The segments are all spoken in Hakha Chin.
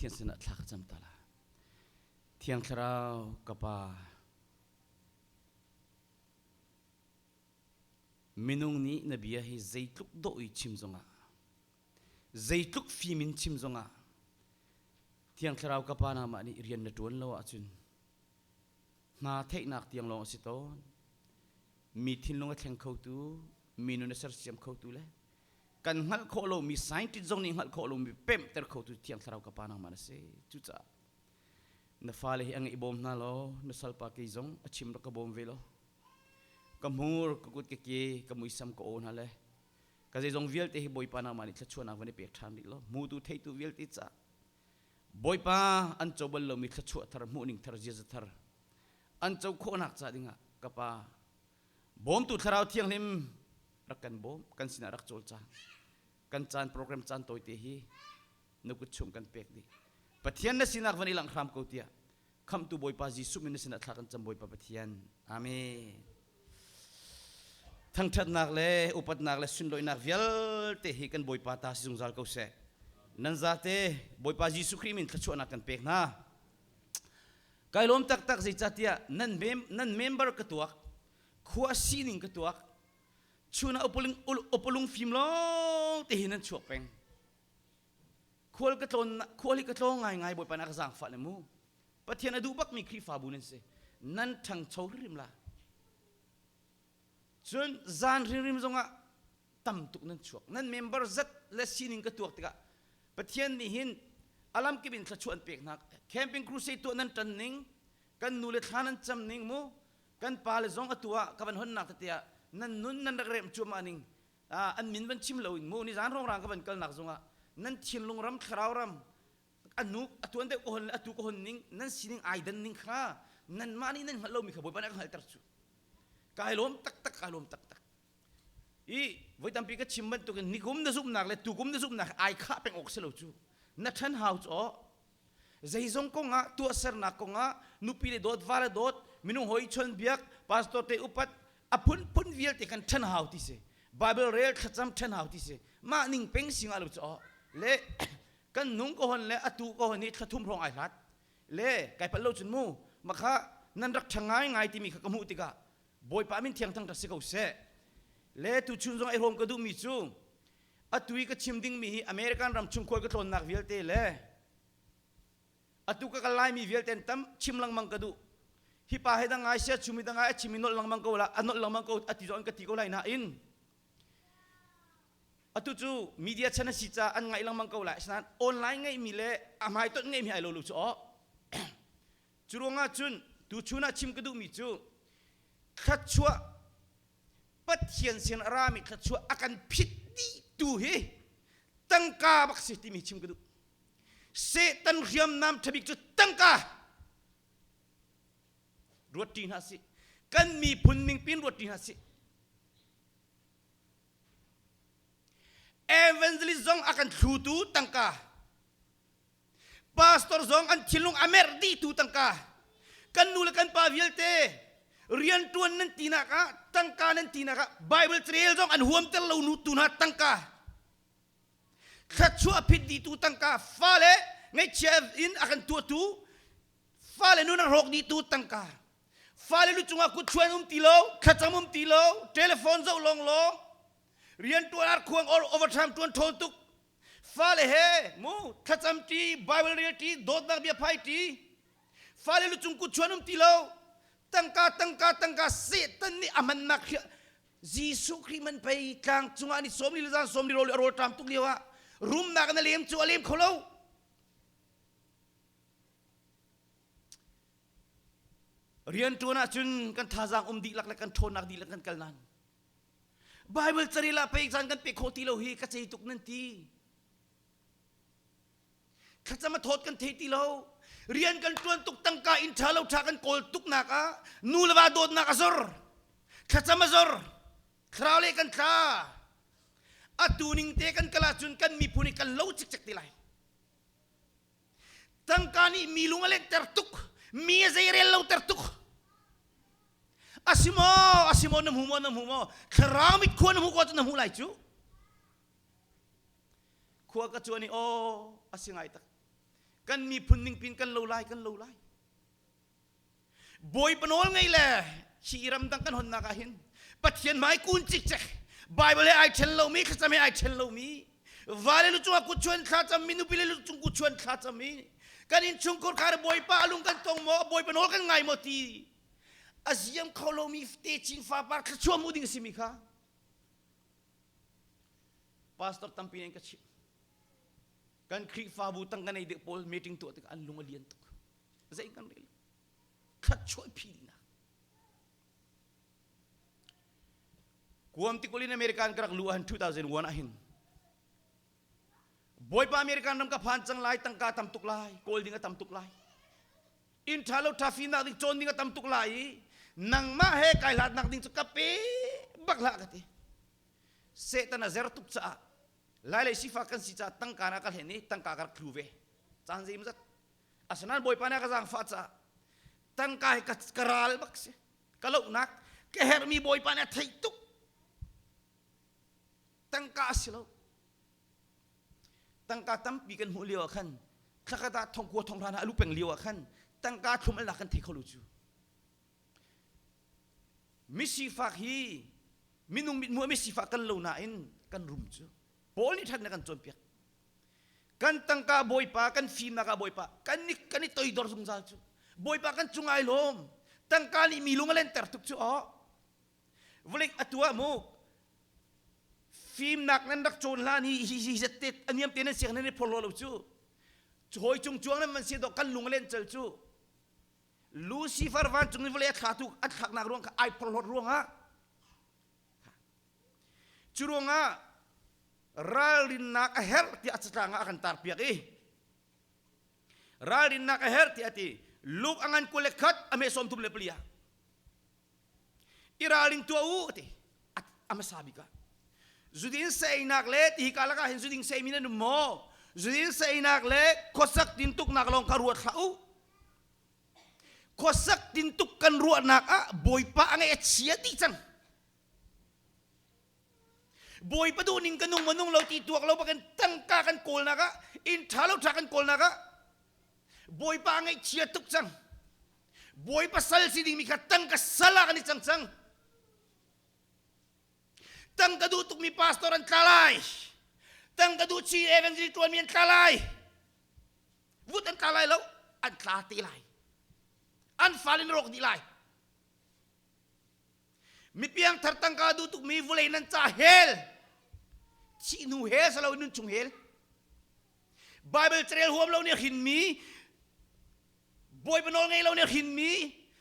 Pathian sinah thla ka cam ta la. Thiang Thlarau ka Pa, minung nih na bia hi zeitluk dawh i chim zongah, zeitluk fim in chim zongah, Thiang Thlarau ka Pa nangmah nih rian na ṭuan lo ahcun hna theihnak tiang lawng a si tawn. Mi thinlung a thleng khotu, mi nun a sersiam khotu le kan hngalh khawh lomi scientist zong nih hngalh khawh lomi pemhter khotu Thiang Thlarau ka Pa nangmah na si. Cucaah na fale hi a ngeih bawm hna law na salpa kei zong a chim rak ka bawm ve law ka hmur ka kut ka ke ka muisam ka aw hna le ka zeizong vialte hi Bawipa nangmah nih thluachuahnak van i pek ṭhan rih law hmutu theitu vialte caah Bawipa an co bal lomi thluachuah thar hmuhning thar ziaza thar an co khawhnak ca dingah ka pa bawmtu thlarau thianghlim rak kan bawm kan sinah rak cawlcang kan caan program caan tawite hi na kut chung kan pek dih Pathian na sinak van i langh hram ko tiah khamhtu Bawipa Jesuh min na sinah thla kan cam Bawipa Pathian amen thangthatnak le upatnak le sunlawinak vialte hi kan Bawipa ta si zungzal ko seh nan zate Bawipa Jesuh Khrih min thluachuahnak kan pek hna kai lawm taktak zeicahtiah nan mem nan member ka tuak khua sining ka tuak chun ah upalung upalung fim lawng te hi nan chuak peng Khual ka tlawn khual hi ka tlawng ngaingai Bawipa nih a ka zaangfah le mu. Pathian a duh bakmi Khrihfabu nan si. Nan ṭhangcho hrimhrim la. Cun zan hrimhrim zongah tam tuk nan chuak. Nan member zat le sining ka tuak tikah Pathian nih hin alam kip in thluachuah an pek hna. Camping crusade tuah nan ṭan ning, kan nu le thla nan cam ning mu, kan pa le zong atu ah ka van honnak tete ah nan nun nan rak remh cuahmah ning an min van chim loin mu nizan rongrang ka van kalnak zongah nan thinlung ram thlarau ram anu atuan deuh ka hon le atu ka hon ning nan sining ai dan ning kha nanmah nih nan hngalh lomi kha Bawipa nih a ka hngalhter cu kai lawm taktak kai lawm taktak i voi tampi ka chim bantukin nikum na zumhnak le tukum na zumhnak ai khah peng awk si lo cu na ṭhan hau cu aw zeizong kongah tuahsernak kongah nupi le dawt va le dawt minung hoi chon biak pastor te upat a phunphun vialte kan ṭhen hau ti si Bible rel thlacam ṭhen hau ti si mah ning peng sing ah lo cu le kan nung ko hon le atu ko hon hi thlathum hrawng ai hlat le kai palh lo cun mu makha nan rak ṭha ngai ngai timi kha ka hmuh tikah Bawipa min thiang thang si ko seh le tu chun zong ai hrawm ka duhmi cu atu i ka chim dingmi hi American ram chung khual ka tlawnnak vialte le atu ka kal laimi vialte an tam chim lengmang ka duh hi pa he dang ngai sia chumi dang ngai a chim i nolh lengmang ko la a nolh lengmang ko a ti zong ka ti ko lai nain atu cu media chan a si ca an ngaih lengmang ko lai asinain online ngeihmi le a hmaitonh ngeihmi ai lo lu cu aw cu ruangah cun tu chun ah chim ka duhmi cu thluachuah Pathian sin a rami thluachuah a kan phit dih tu hi tangka bak si timi chim ka duh Satan hriamnam ṭhabik cu tangka ruat ṭi hna sih. Kan miphun ningpi in ruat ṭi hna sih. Evangelist zong a kan thlutu tangka. Pastor zong an thinlung a merh dihtu tangka. Kan nu le kan pa vialte rianṭuan nan tinak ah tangka nan tinak ah Bible carel zong an huamter lo nu tu hna tangka. Thluachuah phit dihtu tangka fale ngaihchia in a kan tuahtu fale nun a rawk dihtu tangka fale lu cungah kut chuan um ti lo thlacam um ti lo telephone zoh lawng lawng rian tuan ar khuang or overtime tuan ṭhawn tuk fale he mu thlacam ṭi bible rel ṭi dawtnak bia phai ṭi fale lu cung kut chuan um ti lo tangka tangka tangka Satan nih a hmannak Jesuh Khrih man pei tlang cungah ni sawm li le zan sawm li rawl a rawl ṭam tuk lio ah rumnak na lem cu a lem kho lo. Rian ṭuan ahcun kan thazaang um dihlak le kan ṭhawnnak dihlak kan kal nan. Bible carel ah pei caan kan pe khawh ti lo hi ka cei tuk nan ti. Thlacam a thawt kan thei ti lo. Rian kan ṭuan tuk tangka inn ṭha lo ṭha kan kawl tuknak ah nu le va dawtnak a zor. Thlacam a zor. Thlarau le kan tla. Atu ning te kan kal ahcun kan miphun hi kan lo cikcek te lai. Tangka nih mi lung a lenhter tuk. Mi a zeirel lo ter tuk. Asimaw, asimaw na hmu maw, na hmu maw? Thlarau mit khua na hmu ko cu na hmu lai cu. Khua ka cuan i aw a si ngai tak. Kan miphun ning pin kan lo lai, kan lo lai. Bawipa nawl ngei le hi ramdang kan honnak ah hin Pathian hmai kun cikcek Bible he ai ṭhen lomi thlacam he ai ṭhen lomi vale lu cungah kut chuan thlacam mi nupi le lu cung kut chuan thlacam mi kan innchungkhar khar Bawipa alung kan tong maw Bawipa nawl kan ngai maw ti a ziam kho lomi te chin fapar thluachuah mu ding a simi kha pastor tampi nih an ka chimh kan Khrihfabu tang kan ei deuh pawl meeting tuah tikah an lung a lian tuk zei kan rel thluachuah phi dihnak Guam tikulh in American ka rak lu ahan 2001 ah hin Bawipa American ram ka phan cang lai tangka tam tuk lai kawl ding a tam tuk lai inn tha lo tha finak ding cawn ding a tam tuk lai i nangmah he kai hlatnak ding cu ka pe bak hlah ka ti Satan a zer tuk caah lai lei sifak kan si caah tangka na ka hlen i tangka ka rak tlu ve caan zeimazat Asinain Bawipa nih a ka zaangfah caah tangka hi ka ral bak si. Ka lohnak ka herhmi Bawipa nih a theih tuk. Tangka a si lo. Tangka tampi kan hmuh lio ah khan thlakhat ah thongkua thonghra hna a lu peng lio ah khan tangka thlum alnak kan thei kho lo cu. Misifak hi minung mithmuh misifak kan lo nain kan rum cu. Paul nih ṭhatnak kan cawnpiak. Kan tangka Bawipa, kan fimnak ah Bawipa, kan i kan i toidor zungzal cu. Bawipa kan cung ai lawm. Tangka nih mi lung a lenter tuk cu aw. Vawlei atu ah mu fimnak nan rak cawn hlan hi hi hi zet te a niam te nan siang nan i phorhlaw lo cu. Hawi cung cuang nan man si dawh kan lung a len cal cu. Lucifer vancung in vawlei a thlatu an thlaknak ruang kha ai phorhlawt ruangah Cu ruangah ralrinnak a herh tiah a catlang ah a kan tarpiak i ralrinnak a herh tiah a ti. Luke a ngan 21 a hme 34 ah i ralring tuah u a ti a hmasa bik ah zudin saeinak le ti hi ka lakah hin zuding saeimi nan um maw zudin saeinak le khuasak tintuknak lawng kha ruat hlah u Khuasak tintuk kan ruahnak ah Bawipa a ngaih a chia dih cang. Bawipa duhning ka nung maw nung lo ti tuak lo bakin tangka kan kawlnak ah inn ṭha lo ṭha kan kawlnak ah Bawipa a ngaihchia tuk cang. Bawipa sal si dingmi kha tangka sal ah kan i cang cang. Tangka duh tukmi pastor an tla lai. Tangka duh chi evangelist ṭuanmi an tla lai. Vut an tla lai lo, an tla te lai. An fale na rawk dih lai. Mipiang thar tangka duh tukmi vulei nan ca hel. Thih hnu hel salo nun chung hel. Bible carel huam lo nih hrinmi Bawipa nawl ngei lo nih hrinmi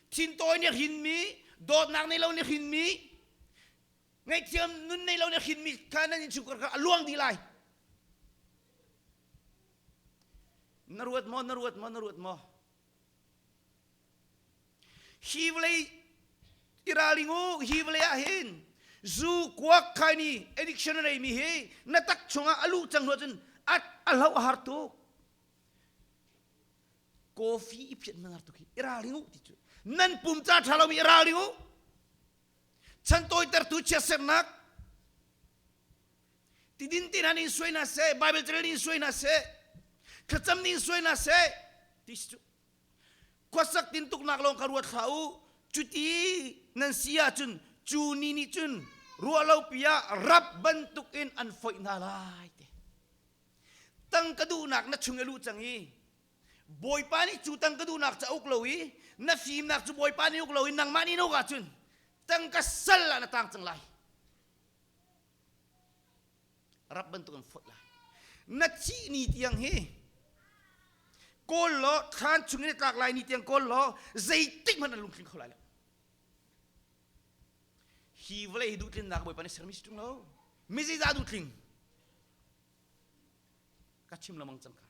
thintawi nih hrinmi dawtnak nei lo nih hrinmi ngaihthiam nun nei lo nih hrinmi kha nan innchungkhar kha a luang dih lai. Na ruat maw, na ruat maw, na ruat maw? Hi vawlei i ralring u, hi vawlei ah hin zu kuak khaini addiction a neimi hi na tak chungah a luh cang hnu ahcun a a hloh a har tuk. Coffee i phiat man har tuk hi i ralring u ti cu. Nan pum ca ṭha lomi i ralring u. Chan tawitertu chiatsernak Tidin te hna nih suai hna seh, Bible carel nih suai hna seh, thlacam nih suai hna seh, ti si cu. Khuasak tintuknak lawng kha ruat hlah u. Cuti nan si ahcun cu ni nih cun ruahlopi ah rap bantukin an foih hna lai te. Tangka duhnak na chung i luh cang i Bawipa nih cu tangka duhnak cu a uk lo i na fimnak cu Bawipa nih uk lo i nangmah nih na uk ahcun tangka sal ah na tang cang lai. Rap bantuk in foih lai. Na thih ni tiang hi kawl law thlan chung in tlak lai ni tiang kawl law zeitik hmanh na lungtling kho lai lo. Hi vawlei hi duhtlinnak Bawipa nih sermi si ṭung lo. Mi zeizah duhtling? Ka chim lamang cang kha.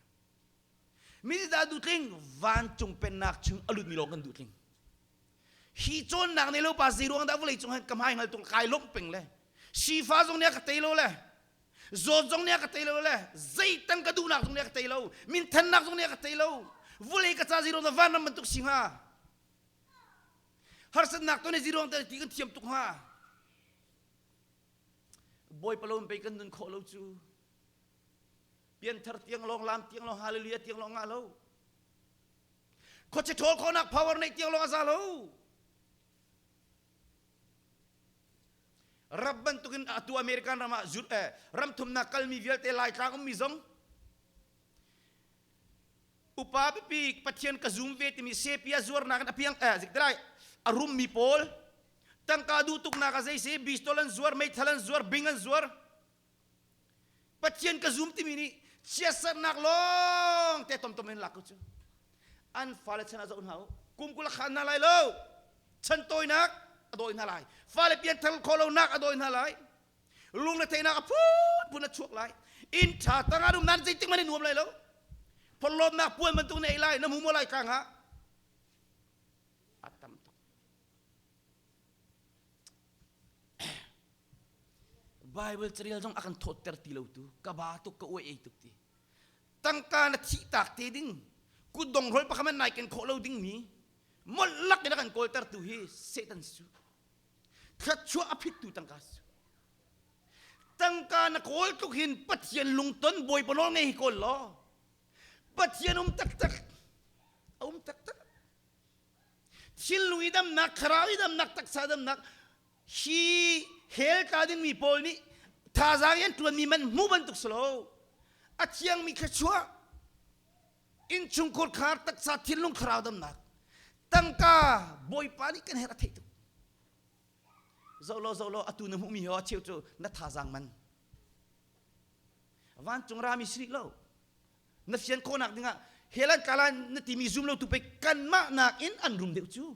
Mi zeizah duhtling? Vancung pennak chung a lutmi lawng kan duhtling. Hi cawnnak nih lo pa zeiruang dah vawlei cung han ka hmai hngal tuk kai lawmh peng le sifa zong nih a ka tei lo le zawt zong nih a ka tei lo le zeitang ka duhnak zong nih a ka tei lo minthannak zong nih a ka tei lo vawlei ka ca zeiruang dah vanram bantuk si hnga harsatnak ton zeiruang dah ti kan thiam tuk hnga Bawipa lo pei kan nun khawh lo cu pianthar tiang lawng lam tiang lawng hallelujah tiang lawng ngah lo. Khuachia ṭhawl khawhnak power neih tiang lawng a za lo. Rap bantukin atu American ram ah eh, ram thumnak kalmi vialte Laitlang ummi zong upa pipi Pathian ka zum ve timi sepia zuarnak in a piang eh zik lai a rummi pawl tangka duh tuknak a zei si bistol an zuar meithal an zuar bing an zuar Pathian ka zum timi nih chiatsernak lawng te tomtom in lak ko cu. An fale chan ah zoh hna u. Kum 20 khan hna lai lo. Chan tawinak a dawi hna lai. Fale pianthar khawh lonak a dawi hna lai. Lung le theihnak a phunphun a chuak lai. Inn ṭha tangah um nan zeitik man i nuam lai lo. Phorhlawmnak puan bantuk na ei lai, na hmu maw lai tlang ah. A tam tuk. Bible carel zong a kan thawtter ti lo tu ka ba tuk ka uai ei tuk ti tangka na thih tak te ding kutdong hrol pakhat man nai ken khawh lo ding mi molh lak in a kan kawlter tu hi Satan su thluachuah a phit tu tangka su tangka na kawl tluk hin Pathian lungton Bawipa nawl ngei hi kawl law Pathian um taktak a um taktak thinlung i damnak thlarau i damnak taksa damnak hi hell tla dingmi pawl nih thazaang i an ṭuanmi man hmu bantuk si lo a thiangmi thluachuah innchungkhur khar taksa thinlung thlarau damnak tangka bawipa nih kan herh a theih tuk zoh law zoh law atu na hmuhmi ho a cheu cu na thazaang man vancung rami si rih lo na fian khawhnak dingah helan kalan na timi zum lo tu pe kanmah nakin an rum deuh cu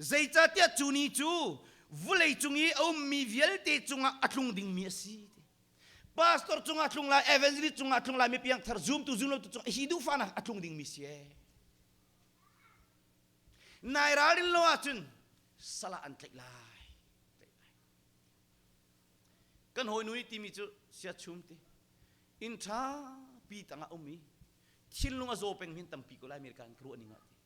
Zeicahtiah cu ni cu vulei cung i a ummi vialte cungah a tlung dingmi a si. Pastor cungah tlung lai, evangelist cungah tlung lai, mi piangthar zumtu zumlotu cungah hi duhfahnak a tlung dingmi si ee. Nai ralrin lo ahcun salah an tlaih lai. Kan hawinu nih timi cu siachum ti. Inn ṭha pi tangah um i thinlung a zaw peng hin tampi ko lai America in ka ruah ning ah ti.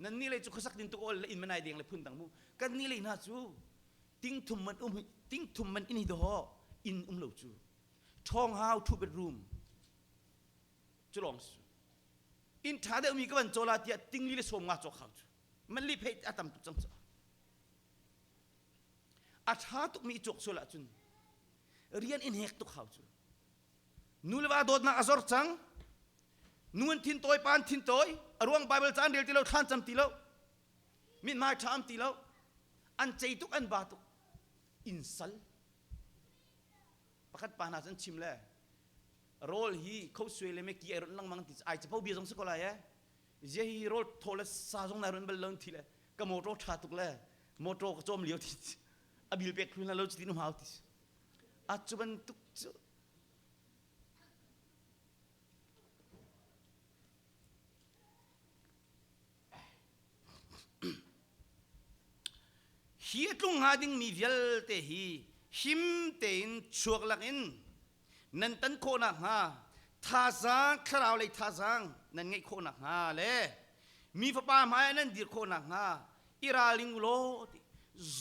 Nan nih lei cu khuasak din tuk ol le inn manai deng le phun dang mu. Kan nih lei hna cu ting thum man um ting thum man inn hi daw inn um lo cu. Ṭhawng hau two bedroom cu lawng su. Inn ṭha deuh mi ka van caw la tiah ting li le sawm nga cawk hau cu. Man li phei a tam tuk cang cu. A ṭha tukmi i cawk sual ahcun rian in hek tuk hau cu. Nu le va dawtnak a zor cang. Nu an thin tawi, pa an thin tawi. A ruang Bible ca an rel ti lo, thlan cam ti lo. Mithmai ṭha am ti lo. An cei tuk, an ba tuk. Inn sal. Pakhat pa hna cu an chim le rawl hi khosue le meki ai ronh lengmang ti ai capo bia zong si ko lai eh. Zia hi rawl thaw le sa zong nai ronh bal lo ti le ka motor ṭha tuk le motor ka cawm lio ti a bil pek thlu na lo ti nu hau ti a cu bantuk cu hi a tlung hnga dingmi vialte hi him tein chuak lakin nan tan khawh nakhnga thazaang thlarau lei thazaang nan ngeih khawh nakhnga le mi fapa hmai ah nan dir khawh nakhnga i ralring u law ti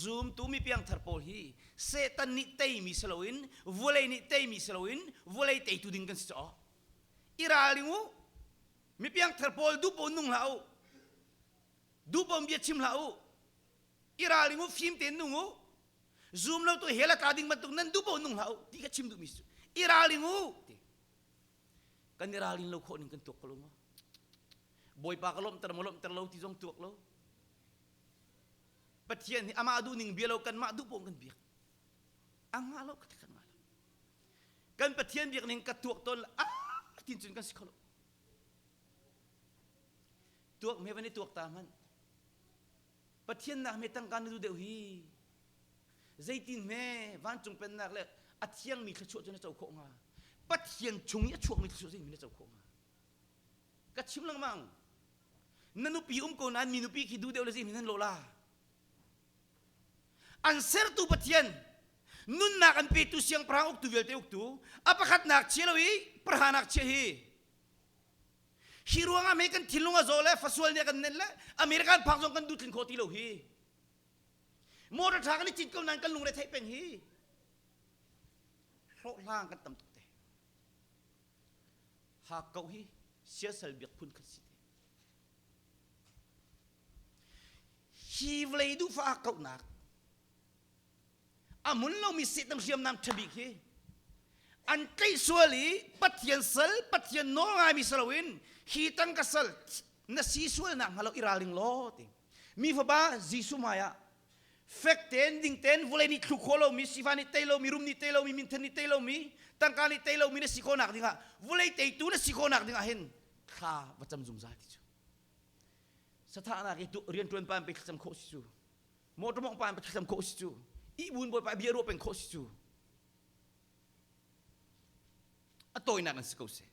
zumtu mi piangthar pawl hi Satan nih teimi si loin vawlei nih teimi si loin vawlei teitu ding kan si caw i ralring u mi piangthar pawl duh pawl nung hlah u duh pawl bia chim hlah u i ralring u fim tein nung u zum lo tu hell a tla ding bantuk nan duh pawl nung hlah u ti ka chim duhmi cu i ralring u ti kan i ralrin lo khawh ning kan tuak ko lo maw Bawipa ka lawmhter maw lawmhter lo ti zong tuak lo Pathian hi amah duh ning bia lo kanmah duh paoh kan biak a ngah lo ka kan ngah lo kan Pathian biak ning ka tuak tawn a tin cun kan si kho lo tuak me van i tuak ta hmanh Pathian nak me tangka na duh deuh hi zeitin hme vancung pennak le a thiangmi thluachuah cu na co khawh hnga Pathian chung i a chuakmi thluachuah zeitin na co khawh hnga ka chim lengmang na nupi um ko nain mi nupi khi duh deuh le zeihin nan lawh la an sertu Pathian nunnak an petu siangpahrang uktu vialte uktu a pakhatnak chia lo i prahanak chia hi hi ruangah mei kan thinlung a zaw le fasual nih a kan nen le American phak zong kan duh tlin khawh ti lo hi motor tha kan i cit ko nain kan lungre theih peng hi hlawhhlang kan tam tuk te. Hakkauh hi siasal biak phun khat si te. Hi vawlei duhfah hakkauhnak a mun lomi Satan hriamnam ṭhabik hi an tlaih sual i Pathian sal Pathian nawl ngaimi si loin hi tangka sal na si sualnak hnga lo i ralring law ti mi fapa Jesuh hmaiah fek tein ding tein vawlei nih thlu khawh lomi sifa nih tei lomi rum nih tei lomi minthen nih tei lomi tangka nih tei lomi na si khawhnak dingah vawlei teitu na si khawhnak dingah hin thla va cam zungzal ti cu sathahnak i rianṭuan pa pe thlacam khawh si cu motor mong pa pe thlacam khawh si cu ihbun bawipa bia ruah peng khawh si cu a tawinak an si ko seh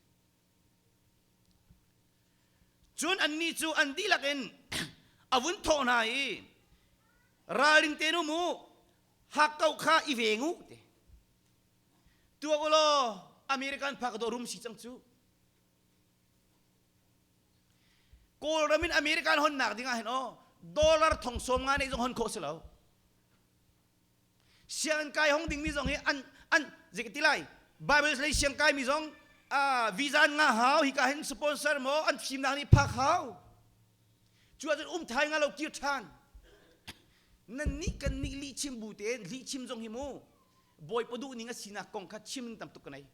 Cun annih cu an dihlak in a vun thawh hna i, Ralring tein um u, hakkauh kha i veng u, ti. Tuak u law American phak dawh rum si cang cu. Kawlram in American honnak ding ah hin aw dollar thong sawm nga neih zong hon khawh si lo. Sianginn kai hong dingmi zong hi an an zei ti lai Bible lei siang kai mi zong visa an ngah hau hika hin sponsor maw an fimnak nih phak hau cu ahcun um thai nga lo kir ṭhan nan nih kan nih lih chim bu tein lih chim zong hi mu bawipa duh ning a sinak kong kha chim ning tam tuk ka nei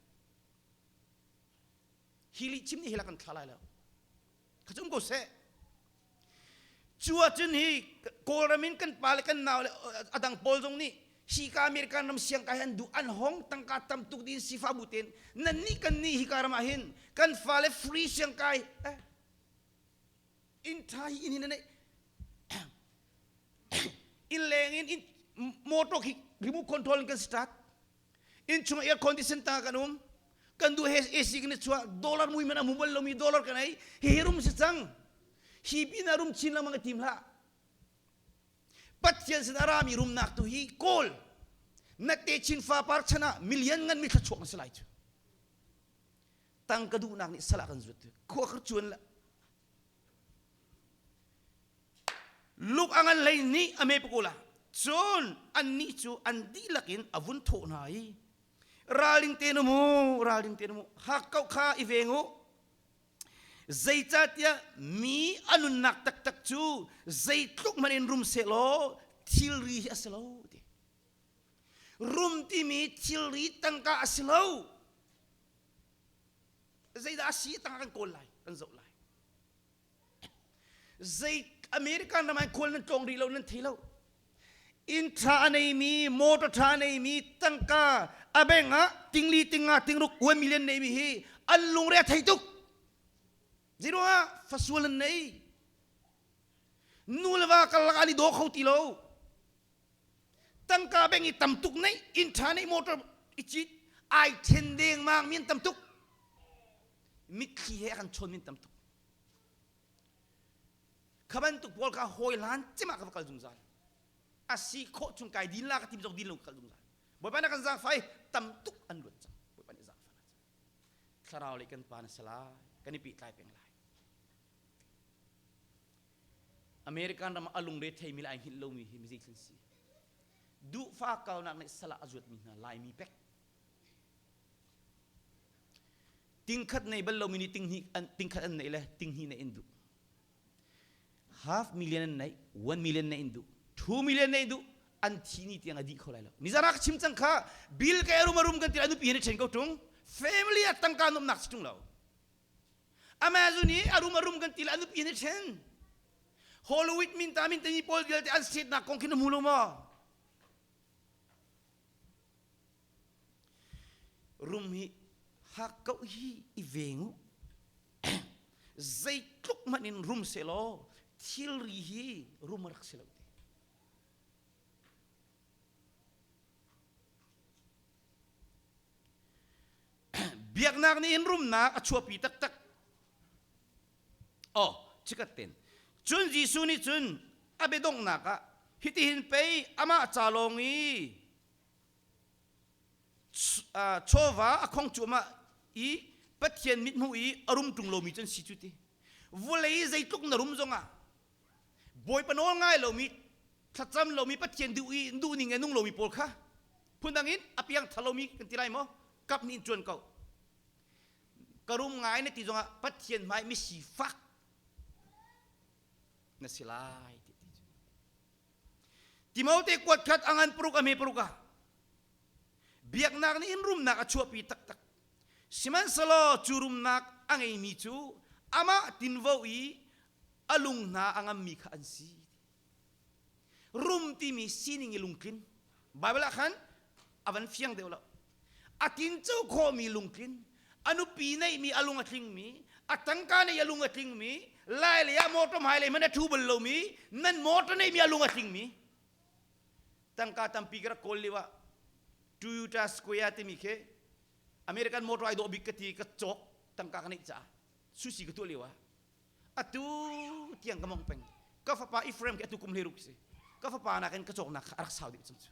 hi lih chim nih hi la kan thla lai lo kha cu um ko seh Cu ahcun hi Kawlram in kan pa le kan nau le a dang pawl zong nih hika American ram siangkai an duh an hong tangka tam tuk din sifa bu tein nan nih kan nih hika ram ah hin kan fale free siangkai eh inn tha hi inn hin nei inn leng in motor khi remote control in kan start inn chung air condition ta kan um kan duh he AC kan i chuah dollar mui man a mu bal lomi dollar kan ei hi rum si cang hi pin ah rum chin lengmang i tim hlah Pathian sin a rami rumnak tu hi kawl na te chin fa par chan ah million ngan mi thluachuak na si lai cu tangka duhnak nih salah kan zuat khua kar chuan la Luk a ngan hlei nih a me pakula cun annih cu an dihlak in a vun thawh hna i ralring tein um u ralring tein um u hakkauh kha i veng u zeicahtiah mi a nunnak taktak cu zeitluk hmanh in rum sehlaw thilri hi a si lo ti rum timi thilri tangka a si lo zeidah a si tangka kan kawl lai kan zoh lai Zei American ram ah khual nan tlawng rih lo nan thei lo. Inn ṭha a neimi, motor ṭha a neimi, tangka a bank ah tingli tinga tingruk 1 million neimi hi an lungre a thei tuk. Zeiruangah fasual an nei. Nu le va karlak an i daw kho ti lo. Tangka bank i tam tuk nei, inn ṭha nei, motor i cit, ai ṭhen dengmang mi an tam tuk. Mitthli he a kan chawn min tam tuk. Kha bantuk pawl kha hawi hlan cim ah ka va kal zungzal. A si khawh chung kai din la ka tim zong din lo ka kal zungzal. Bawipa na kan zaangfah i tam tuk an luat cang. Bawipa nih zaangfah na cang. Thlarau le kan pa na si lai. Kan i pehtlai peng lai. American ram ah a lungre theimi le ai hngilh lomi hi mi zeitlin si. Duhfa kaunak nih salah a zuatmi hna Laimi pek. Tingkhat nei bal lomi nih tinghnih an tingkhat an neih le tinghnih neih in duh. Half million an neih, one million neih in duh, 2 million neih duh, an thi ni tiang a dih kho lai lo. Nizan ah ka chim cang kha bill ka rum a rum kan ti a nupi he ṭhen ko ṭung. Family ah tangka nuamhnak si ṭung lo. Amazon i a rum a rum kan ti le a nupi he ṭhen. Hollywood min ta min tani pawl vialte an setnak kong khi na hmu lo maw? Rum hi hakkauh hi i veng u. Zeitluk hmanh in rum sehlaw thilri hi rum a rak si lo ti. Biaknak nih hin rumnak a chuahpi taktak. Oh, chikat ten. Cun Jesuh nih cun a biadonghnak ah hitihin pei amah ca lawng i chawva a khong cuahmah i Pathian mithmuh i a rum ṭung lomi cu an si cu ti. Vawlei zeitluk na rum zongah Bawipa nawl ngai lomi thlacam lomi Pathian duh i duh ning e nung lomi pawl kha phundang in a piang thar lomi kan ti lai maw kap nih in cuan ko. Ka rum ngai na ti zongah Pathian hmai mi sifak na si lai ti ti cu. Timote kuat khat a ngan paruk a hme paruk ah biaknak nih in rumnak a chuahpi taktak. Sihmanhsehlaw cu rumnak a ngeimi cu amah tinvo i a lung hna a ngammi kha an si. Rum timi sining i lungtlin. Bible ah khan a van fiang deuh lo. A tinco khawhmi lungtlin, a nupi neihmi a lung a tlingmi, a tangka nei a lung a tlingmi, lai lei ah motor hmailei hmanh a ṭhu bal lomi, nan motor neihmi a lung a tlingmi. Tangka tampi ka rak kawl lio ah Toyota Square timi khi American motor ai dawh bik ka ti ka cawk tangka ka neih caah sushi ka tuah lio ah atu tiang ka mong peng ka fapa Ephraim khi atu kum hleiruk si ka fapa nakin ka cawknak kha a rak sau deuh cang cu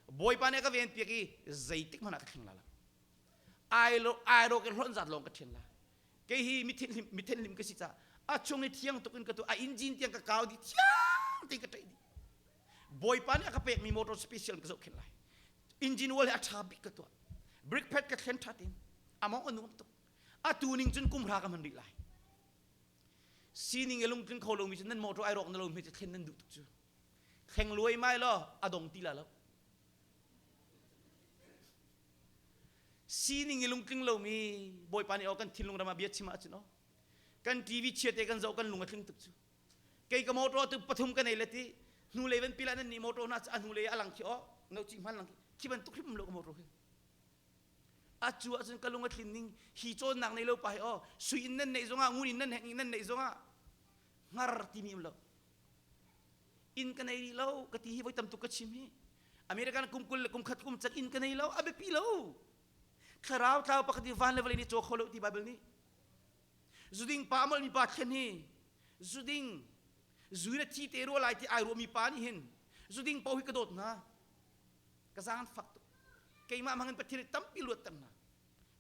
Bawipa nih a ka ven piak i zeitik hmanh ah ka thleng la lo ai lo ai ro ke hlon zat lawng ka thian la kei hi mithin mithen lim ka si ca a chung i thiang tuk in ka tu a engine tiang ka kau di thiang te ka ṭaih dih Bawipa nih a ka pekmi motor special ka zohkhenh lai engine oil hi a ṭha bik ka tuah brake pad ka thlen ṭha tin among a nuam tuk atu ning cun kum hra ka hman rih lai sining i lungtling kho lomi cu nan motor ai rawk na lo mi cu thlen nan duh tuk cu thleng luai mai law a dong ti la lo sining i lungtling lomi bawipa nih aw kan thinlung ram ah bia chim ahcun aw kan TV chia te kan zoh kan lung a tling tuk cu kei ka motor tu pathum ka nei le ti hnulei van pila nan nih motor hna a hnulei a lang khi aw no chi hman lang khi bantuk hrim lo ka motor hi a cu ahcun ka lung a tlin ning hi cawnnak nei lo pa hi aw sui in nan neih zongah ngun in nan heng in nan neih zongah hngar timi um lo inn ka nei rih lo ka ti hi voi tam tuk ka chim hi American kum 20 le kum khat kum cang inn ka nei lo a biapi lo thlarau tlau pakhat i van le vawlei nih caw kho lo ti Bible nih zuding pa amol mi pa thlen hi zuding zui le thi te rua lai ti ai ruah mi pa nih hin zuding po hi ka dawt hna ka zaang fak tuk keimah hmangin Pathian nih tampi luatter hna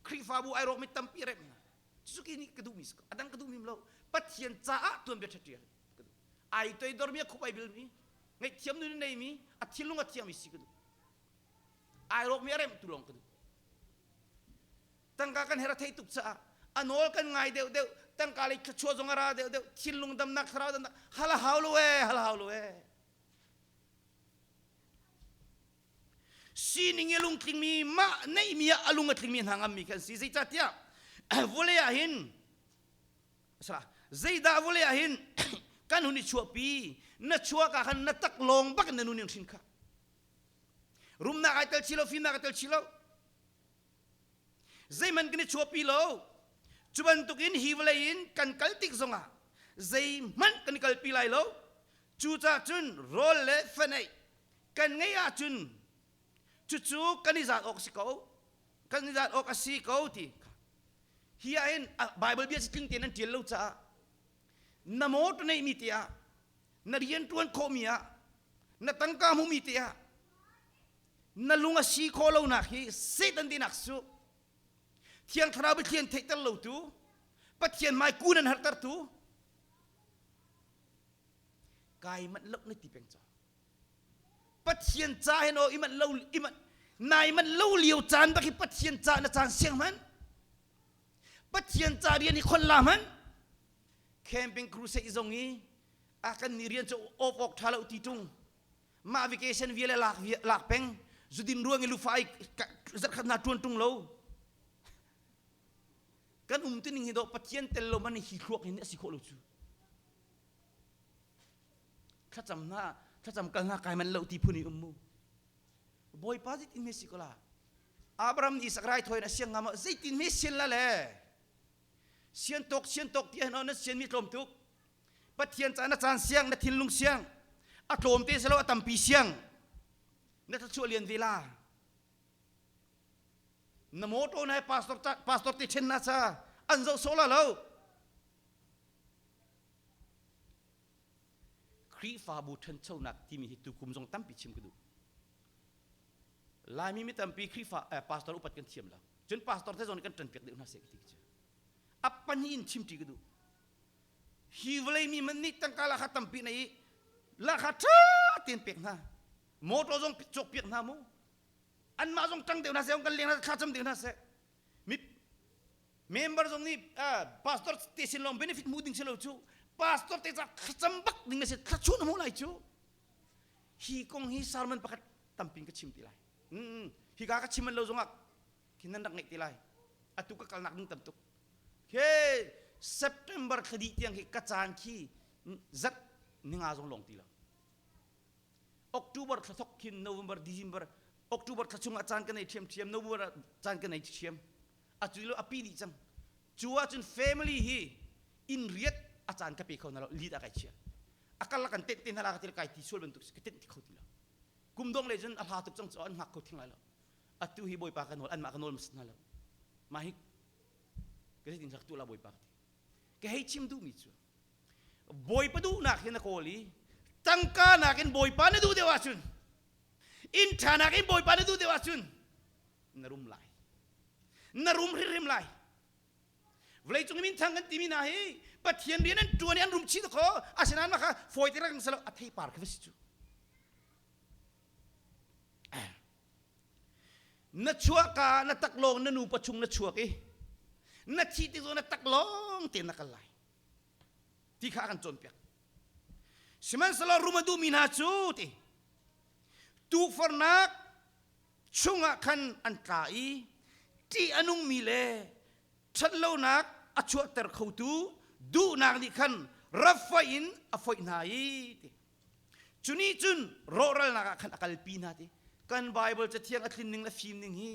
Khrihfabu ai rawkmi tampi remh hna cucu nih ka duhmi si ko a dang ka duhmi lo Pathian caah tuanbia ṭha ṭial ka duh ai toidormi a khup ai bilmi ngaihthiam nun a neimi a thinlung a thiangmi si ka duh ai rawkmi a remh tu lawng ka duh tangka kan her a thei tuk caah a nawl kan ngai deuh deuh tangka lei thluachuah zong a ra deuh deuh thinlung damnak thlarau damnak hal a hau lo ee hal a hau lo ee Sining i lungtlingmi mah neihmi ah a lung a tlingmi hna ngammi kan si. Zeicahtiah vawlei ah hin zeidah vawlei ah hin kan hun i chuahpi na chuak ah khan na tak lawng bak in na nun in hrin kha rumnak ai tel chi lo fimnak ai tel chi lo zeihmanh kan i chuahpi lo cu bantukin hi vawlei in kan kal tik zongah zeihmanh kan i kalpi lai lo cucaah cun rawl le faneih kan ngeih ahcun cucu kan i zat awk si ko kan i zat awk a si ko ti hi ah hin Bible bia tling tein an ṭial lo caah na motor neihmi te ah na rian ṭuan khawhmi ah na tangka hmuhmi te ah na lung a si khawh lonak hi Satan tinak su Thiang Thlarau Pathian theihter lotu Pathian hmai kun an hartertu kai manh lo na ti peng caw Pathian ca hin aw i manh lo i manh nai manh lo lio caan bak hi Pathian ca na caan siang hman Pathian ca rian hi khon la hman camping crusade zong i a kan ni rian cu off awk tha lo ti tung mah vacation viale lak lak peng zudin ruang i lufa i zarkhat na tuan tung lo kan um tu ning hi do Pathian tel lo man hi thluak hin a si khawh lo cu thlacam hna thlacam kal hna kai man lo ti phun i um mu Bawipa zeitin hme si ko la Abraham nih Isak raithawi in a siang ngam zeitin hme sian la le sian tok sian tok ti na sian mi tlawm tuk Pathian ca na caan siang na thinlung siang a tlawm te selo a tampi siang na thluachuah lian ve la na motor na pastor pastor te then na cha an zo so la lo Khrihfabu ṭhanchonak timi hi tukum zong tampi chim ka duh. Laimi mi tampi Khrihfa eh, pastor upat kan thiam lo. Cun pastor te zong nih kan ṭanpiak deuh hna seh ka ti cu. A pahnih in chimṭi ka duh. Hi vawlei mi man nih tangka lakha tampi na i lakha ṭha tein pek hna. Motor zong cawk piak hna mu. Anmah zong ṭang deuh hna seh, kan leng hna thlacam deuh hna seh. Mi. Member zong nih pastor te sin lawng benefit hmu ding si lo cu pastor te ca thlacam bak ding na si thlachuah na hmuh lai cu. Hi kong hi sermon pakhat tampin ka chim ti lai. Hi ka ka chim lo zongah khi nan rak ngeih ti lai. Atu ka kalnak ding tam tuk. Ke September thla dih tiang khi ka caan khi zat ninga zong long ti lo. October thla thok khin November, December, October thla chungah caan ka nei ṭhiamṭhiam, November ah caan ka nei ṭhiam. A cu lo a pi dih cang. Cu ahcun family hi inn riat a caan ka pe kho hna lo, lead ah kai chia. A kal kan tenh te hna la ka ti kai ti sual bantuk ka tenh ti kho ti lo. Kum dong le cun a hla tuk cang cu an hngak kho thing lai lo. Atu hi Bawipa ka nawl, anmah ka nawl mas hna lo. Mah hi ka zeitin rak tu la Bawipa ka ti. Ka hei chim duhmi cu Bawipa duhnak hi na kawl i tangka nakin Bawipa na duh deuh ahcun inn ṭha nakin Bawipa na duh deuh ahcun na rum lai. Na rum hrimhrim lai. Vawleicung i minthang kan timi hna hi Pathian rian an ṭuan i an rum chih kho asinain mah kha fawi te rak selo a theipar kha va si cu. Na chuahka na taklawng na nupa chung na chuak i na thi tik zong na taklawng tein na kal lai. Ti kha a kan cawnpiak. Sihmanhsehlaw rum a duhmi hna cu ti tukforhnak chungah khan an tla i ṭih a nungmi le ṭhatlonak a chuahter khotu duhnak nih khan rafoih in a foih hna i ti. Cu nih cun rawhralnak ah khan a kalpi hna ti. Kan Bible cathiang a tlin ning le fim ning hi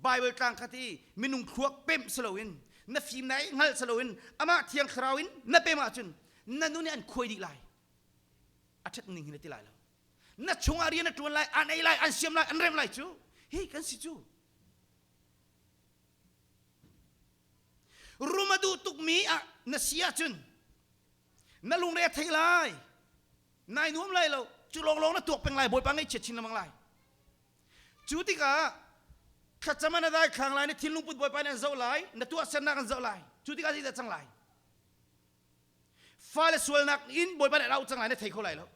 Bible tlang khat i minung thluak pemh si loin na fimnak i hngalh si loin amah thiang thlarau in na pem ahcun na nun i an khuai dih lai. A ṭhat ning hi na ti lai lo. Na chungah rian a ṭuan lai, an ei lai, an siam lai, an rem lai cu. Hi kan si cu. Rum a duh tukmi ah na si ahcun na lungre a thei lai nai nuam lai lo cu lawnglawng na tuak peng lai bawipa ngaihchiat chin lengmang lai cu tikah thlacam ah na dai thlang lai na thinlung put bawipa nih an zoh lai na tuahsernak an zoh lai cu tikah zeidah cang lai fale sualnak in bawipa nih a auh cang lai na thei kho lai lo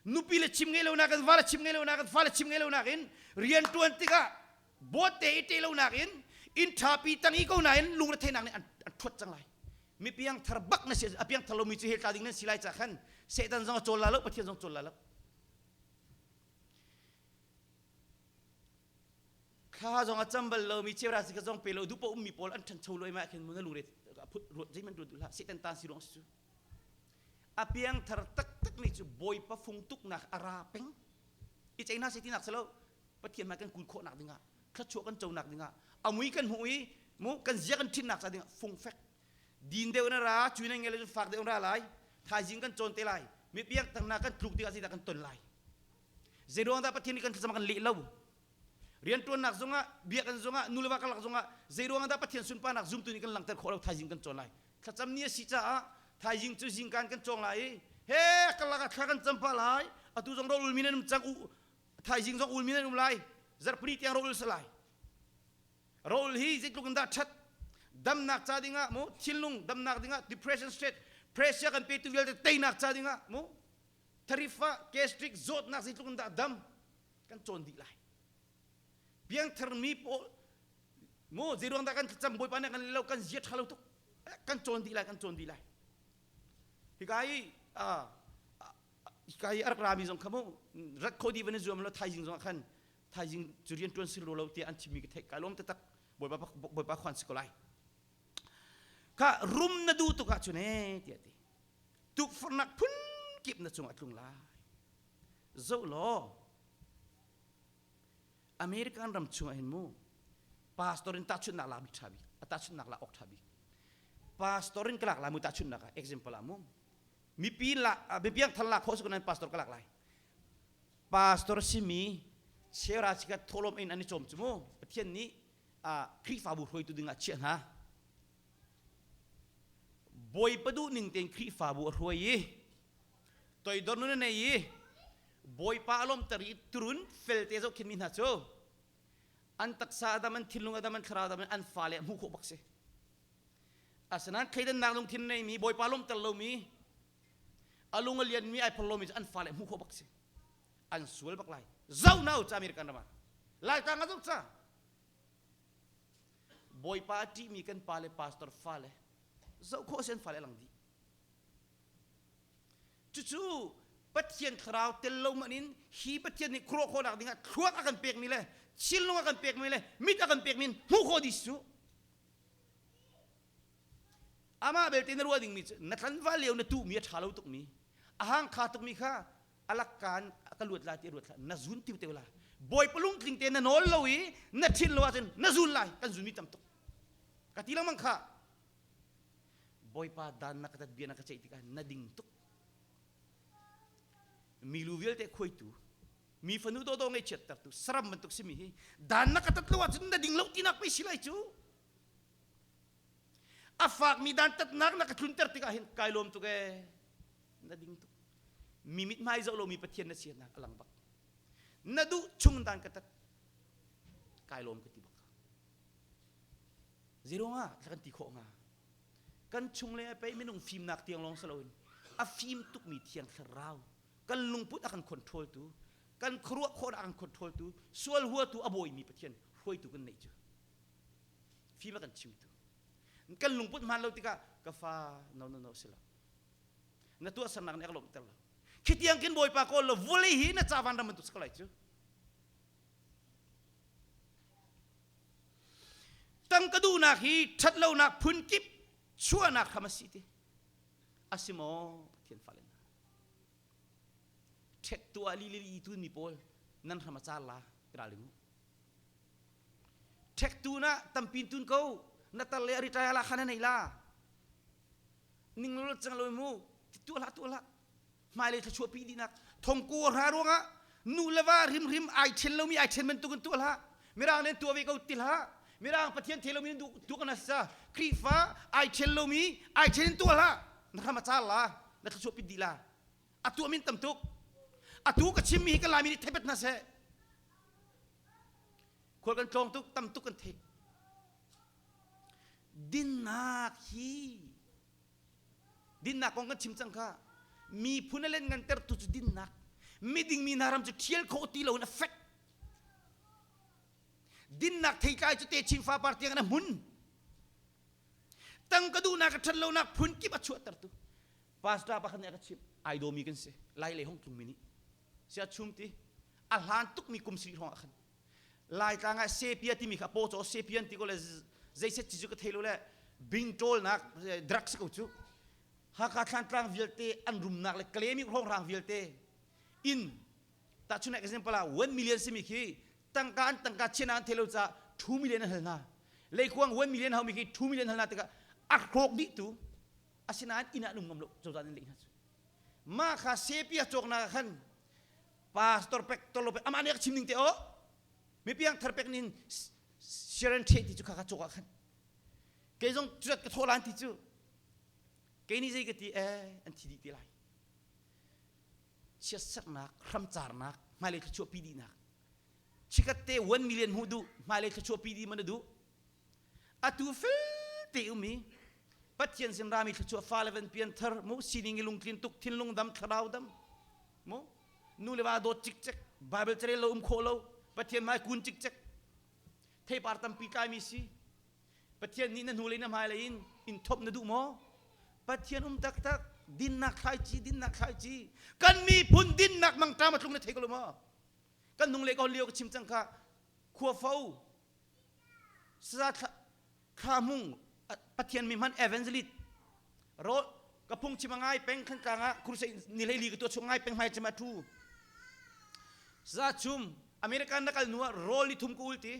nupi le chim ngei lo nakin va le chim ngei lo nakin fa le chim ngei lo nakin rian ṭuan tikah bawt te i ṭe lo nakin inn ṭhapi tang i ko nain lungre theihnak nih an ṭhuat cang lai mi piangthar bak na si a piangthar lomi cu hell tla ding nan si lai ca khan Satan zong a cawl la lo Pathian zong cawl la lo thla zong a cam bal lomi cheuhra si ka zong pe lo duh ummi pawl an ṭhancho lo ma khin mu na lungre ruat zeihmanh ruat duh hlah Satan tan si ruang si cu A piangthar taktakmi cu Bawipa fung tuknak a ra peng. I cei hna seh tinak si lo. Pathian hmai kan kul khawhnak dingah, thluachuah kan conak dingah, a mui kan hmuh i mu kan zia kan ṭhinnak ca dingah fungfek. Din deuh na ra, cui na ngel fak deuh na ra lai. Thaizing kan cawn te lai. Mi piangthar kan tluk tikah zeidah kan ton lai. Zeiruang dah Pathian nih kan thlacam kan leh lo? Rianṭuannak zongah, biakinn zongah, nu le va karlak zongah zeiruang dah Pathian sunparnak zumtu nih kan langhter khawh lo thaizing kan cawn lai. Thlacam ni a si caah thaizing cu zingkan kan cawng lai i he karlak ah thla kan cam pah lai. Atu zong rawlul mi nan um cang u thaizing zong ulmi nan um lai. Zarhpini tiang rawlul si lai. Rawl hi zeitluk in dah ṭhat damnak ca dingah mu thinlung damnak dingah depression stress pressure kan petu vialte teinak ca dingah mu tharifa gastric zawtnak zeitluk in dah dam kan cawn dih lai piangthar mi pawl mu zeiruang dah kan thlacam bawipa nih kan lo kan zia ṭha lo tuk kan cawn dih lai kan cawn dih lai hika hi hika hi a rak rami zong kha mu rat kho dih van i zuam lo thaizing zong ah khan thaizing cu rian ṭuan si lo tiah an chimmi ka theih kai lawm taktak bawipa bawipa khuan si ko lai kha rum na duh tuk ahcun ee tiah ti tukforhnak phun kip na cungah tlung lai zoh law American ram chungah hin mu pastor in tahchunhnak lak bik ṭha bik a tahchunhnak lak awk ṭha bik pastor in ka lak lai mu tahchunhnak ah example ah mu mipi la mipiang thar lak khawh si ko nain pastor ka lak lai pastor simi chera chikat thawhlawm in an i cawm cu mu Pathian nih Khrihfabu hruaitu ding ah chiah hna Bawipa duh ning tein Khrihfabu a hruai i toidor nun a nei i Bawipa a lawmter i turun felte zohkhenmi hna cu an taksa a dam an thinlung a dam an thlarau a dam an fale a hmuh khawh bak si asinain thleidannak lungthin neimi Bawipa lawmter lomi a lung a lianmi ai phor lomi cu an fale hmuh khawh bak si an sual bak lai zo na ca American ram ah Laitlang ah zoh ca. Bawipa a ṭihmi kan pa le pastor fale zoh khawh si an fale a lang dih. Cucu Pathian thlarau tel lo man in hi Pathian nih khuaruah khawhnak dingah thluak a kan pekmi le thinlung a kan pekmi le mit a kan pekmi in hmuh khawh dih cu. Amah belte na ruah dingmi cu na tlanval lio na tuhmi a ṭha lo tukmi a hangkha tukmi kha a lakkaan ka luat la ti a ruat hlah na zun tiu teu la Bawipa lungtling te na nawl lo i na ṭhin lo ahcun na zun lai kan zunmi tam tuk ka ti lengmang kha Bawipa dan na ka tat bia na ka ceih tikah na ding tuk milu vialte khuaitu mi fanu dawdawh ngaihchiattertu saram bantuk simi hi dan na ka tat lo ahcun na ding lo tinak pei si lai cu a fakmi dan tatnak na ka tlunter tikah hin kai lawm tuk ee na ding tuk mi mithmai zoh lomi Pathian na sinak a lang bak na duh chung dan ka tat kai lawm ka ti bak Zeiruangah thla kan ti khawh hnga? Kan chung le pei minung fimnak tiang lawng si loin a fim tukmi thiang thlarau kan lungput a kan control tu kan khuaruah khawhnak a kan control tu sual huatu a bawimi Pathian hruaitu kan neih cu fim a kan chimtu kan lungput hmaan lo tikah ka fa no no no si lo na tuahsernak nih a ka lawmhter lo khi tiang khin Bawipa kawl lo vawlei hi na ca van ram bantuk si ko lai cu Tangka duhnak hi ṭhatlonak phunkip chuahnak hram a si ti. A si maw Pathian fale hna? Ṭhek tuah li li tun mi pawl nan hram a car la ralring u. Ṭhek tu na tampin tun ko na tar le a retire la khan na nei la. Ning lo cang lo mu tuah hlah tuah hlah. Hmailei thluachuah pi dihnak thongku hra ruangah nu le va hrimhrim ai ṭhen lomi ai ṭhen bantukin tuah hlah mirang nih tuah ve ko ti hlah mirang pathian thei lomi duh tuah kana sa Khrihfa ai ṭhen lomi ai ṭhen in tuah hlah na hram a car la na thluachuah pit dih la a tuah min tam tuk atu ka chimmi hi kan laimi nih theipet hna seh khual kan tlawng tuk tam tuk kan theih dinnak hi Dinnak kong kan chim cang kha. Miphun a len ngantertu cu dinnak. Miding mi hna ram cu ṭhial khawh ti loin a fek. Dinnak theitlai cu techin fapar tiang in a hmun. Tangka duhnak a ṭhat lonak phun kip a chuahtertu. Pastor pakhat nih a ka chimh. Ai dawmi kan si. Lai lei hong tlungmi nih. Sia chum ti. A hlan tukmi kum sarih hrawng ah khan Laitlang ah sepia timi kha paw caw sepia an ti ko le zeiset ci cu ka thei lo le bing ṭawlnak drugs ko cu Hakha Thlantlang vialte an rumnak le Kalemi hrawnghrang vialte in tahchunak example ah 1 million simi khi tangka an tangka chiana an thei lo caah 2 million an hal hna leikuang 1 million haumi khi 2 million hal hna tikah a hrawk dih tu asinain inn ah an um ngam lo cozah nih leh hna cu mah kha sepia cawknak ah khan pastor pek tolo pek amah nih a chim ning te o mi piang thar pek nin sharon the ti cu kha kha cawk ah khan kei zong cuat ka thawh lan ti cu kei nih zei ka ti eh an thi dih ti lai chiatsernak hramcarnak hmailei thluachuah pi dihnak chikat te 1 million hmuh duh hmailei thluachuah pi dih man na duh Atu felte um i Pathian sin rami thluachuah fale van pianthar mu sining i lungtlin tuk thinlung dam thlarau dam mu nu le va dawt cikcek Bible carel lo um khawh lo Pathian hmai kun cikcek theipar tampi tlaimi si Pathian nih na hnulei na hmailei in in thop na duh maw Pathian um taktak dinnak thlaici dinnak thlaici kan miphun dinnak mangṭam a tlung na thei ko lo maw kan nung le ko lio ka chim cang kha khuafo Saza thla hmung Pathian mi hman evangelist ro ka phung chim ngai peng khan tlang ah crusade ni hlei li ka tuah chung ngai peng hmai chim a thu saza chum American na kal nu ah rawl ni thum ka ul ti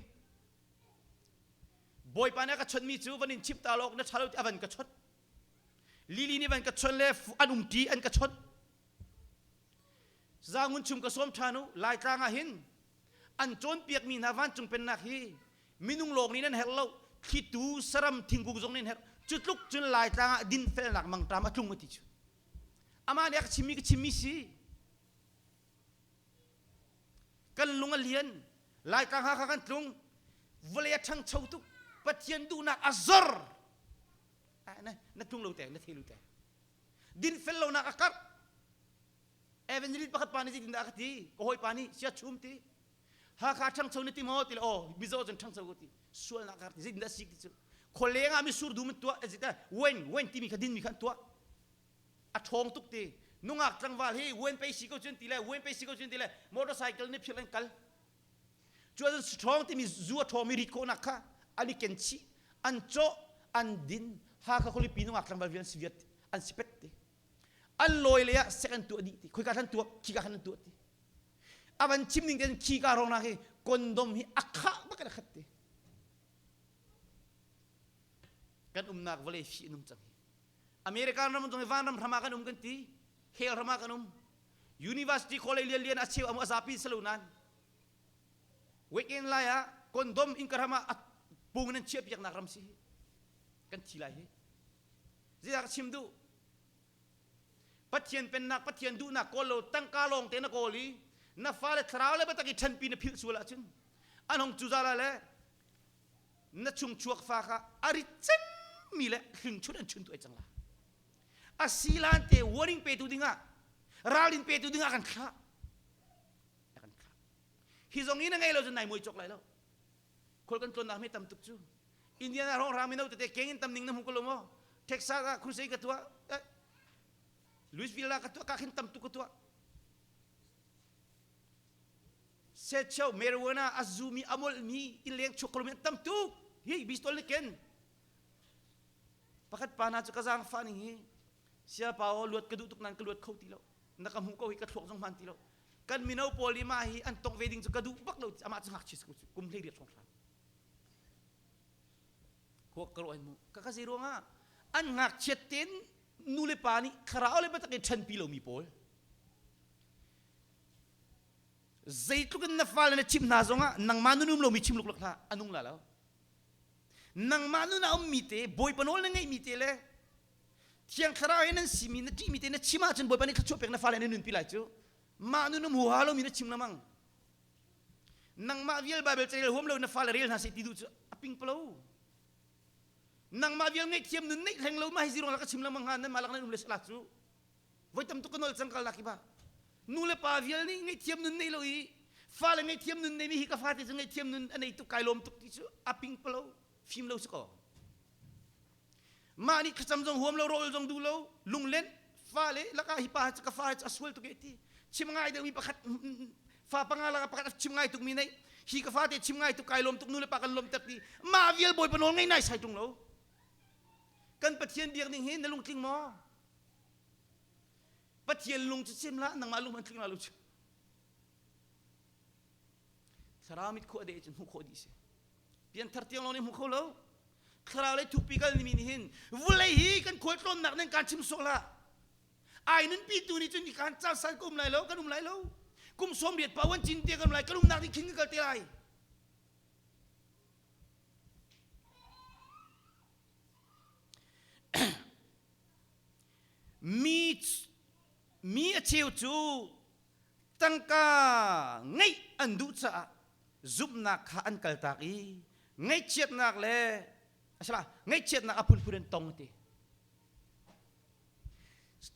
Bawipa nih a ka chawnh mi cu van in chim ta lawk na ṭha lo ti a van ka chawnh Lili nih van ka chawnh le an um ṭi an ka chawnh Zaangun chum ka sawm ṭhan u Laitlang ah hin an cawnpiakmi hna vancung pennak hi minung lawng nih nan herh lo thlitu saram thingkung zong nih an herh cu tluk cun Laitlang ah dinfelnak mangṭam a tlung a ti cu amah nih a ka chimmi ka chimmi si kan lung a lian Laitlang Hakha kan tlung vawlei a ṭhangcho tuk Pathian duhnak a zor na tlung lo te na thei lo te dinfel lonak a karh evangelist pakhat pa nih zeitindah a ka ti ka hawipa nih sia chum ti. Hakha ṭhangcho na ti maw ti le aw Mizo cun ṭhangcho ko ti sualnak ka ti zeitindah si ti cu khualeng ah misur dum an tuah wine wine timi kha dinmi kha an tuah a ṭhawng tuk ti nungak tlangval hi wine pei si ko cun ti le wine pei si ko cun ti le motorcycle nih phirh an kal cu ahcun ṭhawng timi zu a ṭhawngmi rit khawhnak kha an i ken chih an cawh an din Hakha khualipi nungak tlangval vial an si viat an si pet ti an lawi lei ah sek an tuah dih ti khoika khan tuah khika khan an tuah ti a van chim ning ten khika rong nak hi condom hi a khah bak in a khat ti kan umnak vawlei fi an um cang hi American ram zong hi vanram hram ah kan um kan ti hell ram ah kan um university college lian lian a cheu amu a zapi salo nan weekend lai ah condom in ka ram ah pung nan chiah piak nak ram si hi kan thi lai hi zeidah ka chim duh Pathian pennak Pathian duhnak kawl lo tangka lawng te na kawl i na fale thlarau le biatak i ṭhanpi na philh sual ahcun an hong cu zala le na chung chuak fa kha a rit cemmi le hlingchun an chun tu ai cang la a silan te warning petu dingah ralrin petu dingah kan thlah kan thlah hi zong in a ngei lo cun nai muai cawk lai lo khual kan tlawnnak mi tam tuk cu Indiana hrawnghrang mino tete keng in tam ning na hmu ko lo maw Texas ah crusade ka tuah Louisville ah ka tuah ka khin tam tuk ka tuah Secheu marijuana a zumi a molmi in leng chuak ko mi tam tuk hi bistol ni ken pakhat pa na cu ka zaang fa ning hi sia pa o luat ka duh tuk nan ka luat kho ti lo na ka hmu ko hi ka thluak zong hman ti lo kan mino pawl i mah hi an tong ve ding cu ka duh bak lo amah cu ngakchia si ko cu kum 18 hrawng hram khua ka ruah mu ka ka zei ruangah an ngakchiat ten nu le pa nih thlarau le biatak in ṭhanpi lomi pawl zeitluk in na fale na chimh hna zongah nangmah nun um lomi chim luklak hlah a nung la lo nangmah nun a ummi te bawipa nawl na ngeihmi te le thiang thlarau he nan simi na ṭihmi te na chim ahcun bawipa nih thluachuah pek na fale na nunpi lai cu mah nun um huha lomi na chim lengmang nangmah vial Bible carel huam lo na fale rel hna seh ti duh cu a ping palo nangmah vial ngaihthiam nun neih hleng lo ma hi zirong ka chim lengmang hnga nan mah lak nan um le sala cu voi tam tuk ka nol cang kal lak hi ba nu le pa vial nih ngaihthiam nun nei lo i fale ngaihthiam nun nei mi hi ka fate cu ngaihthiam nun a nei tuk kai lawm tuk ti cu a ping palo fim lo si ko Mah nih thlacam zong huam lo, rawl zong duh lo, lunglen fale lakah hi pa ka fa a sual tuk e ti chim ngai deuhmi pakhat fa panga lakah pakhat chim ngai tukmi nei hi ka fate chim ngai tuk kai lawm tuk nu le pa kan lawm tak ti mah vial bawipa nawl ngei nai sai tung lo kan pathian biak ning hi na lungtling maw pathian lung cu chim la nangmah lung an tling la lu thlarau mit khua de cun hmuh khawh dih si pianthar tiang lawng nih hmu kho lo thlarau lei thukpi kal nimi nih hin vulei hi kan khualtlawnnak nan kan chim sawh hlah ai nunpi tu nih cun kan caan san ka um lai lo kan um lai lo kum sawm riat pa wan cin te kan um lai kan umnak nih khin kan kal te lai mi mi a cheu cu tangka ngeih an duh caah zumhnak kha an kaltak i ngaihchiatnak le asala ngaihchiatnak a phunphun an tong ti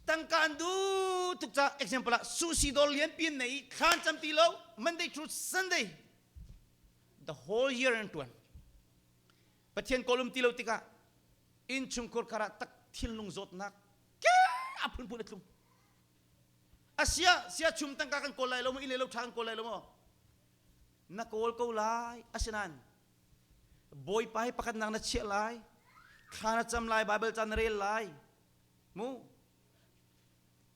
tangka an duh tuk caah example ah sushi dawr lianpi an nei i thlan cam ti lo Monday through Sunday the whole year an tuan Pathian kawlum ti lo tikah innchungkhur khar ah tak thinlung zawtnak ke a phunphun a tlung Asia sia chum tangka kan kawl lai lo maw inn le lo ṭha kan kawl lai lo maw na kawl ko lai asinain Bawipa hi pakhatnak na chiah lai thla na cam lai Bible ca na rel lai mu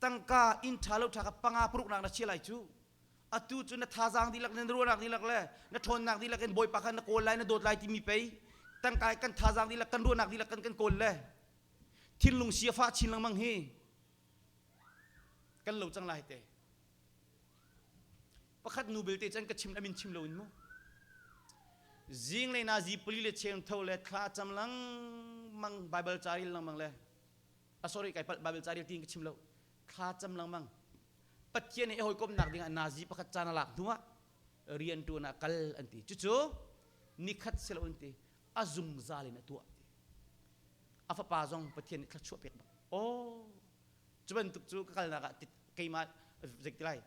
tangka inn ṭha lo ṭha kha panga paruknak na chiah lai cu atu cu na thazaang dihlak na ruahnak dihlak le na ṭhawnnak dihlak in Bawipa kha na kawl lai na dawt lai timi pei tangka kan thazaang dihlak kan ruahnak dihlak kan kan kawl le thinlung sia fah chin lengmang hi kan lo cang lai te pakhat nu belte chan ka chim amin chim lo in mu zing le na zi pali le cheng tho le thla cam lengmang bible ca rel lengmang le a sorry kai palh bible ca rel tin ka chim lo thla cam lengmang pathian he hawikomnak dingah nazi pakhat caan a lak hnuah rian tuan ah kal an ti cucu nikhat silo an ti a zungzal in a tuah ti a fapa zong pathian nih thluachuah pek bak oh cu bantuk cu ka kalnak ah keimah zei ti lai.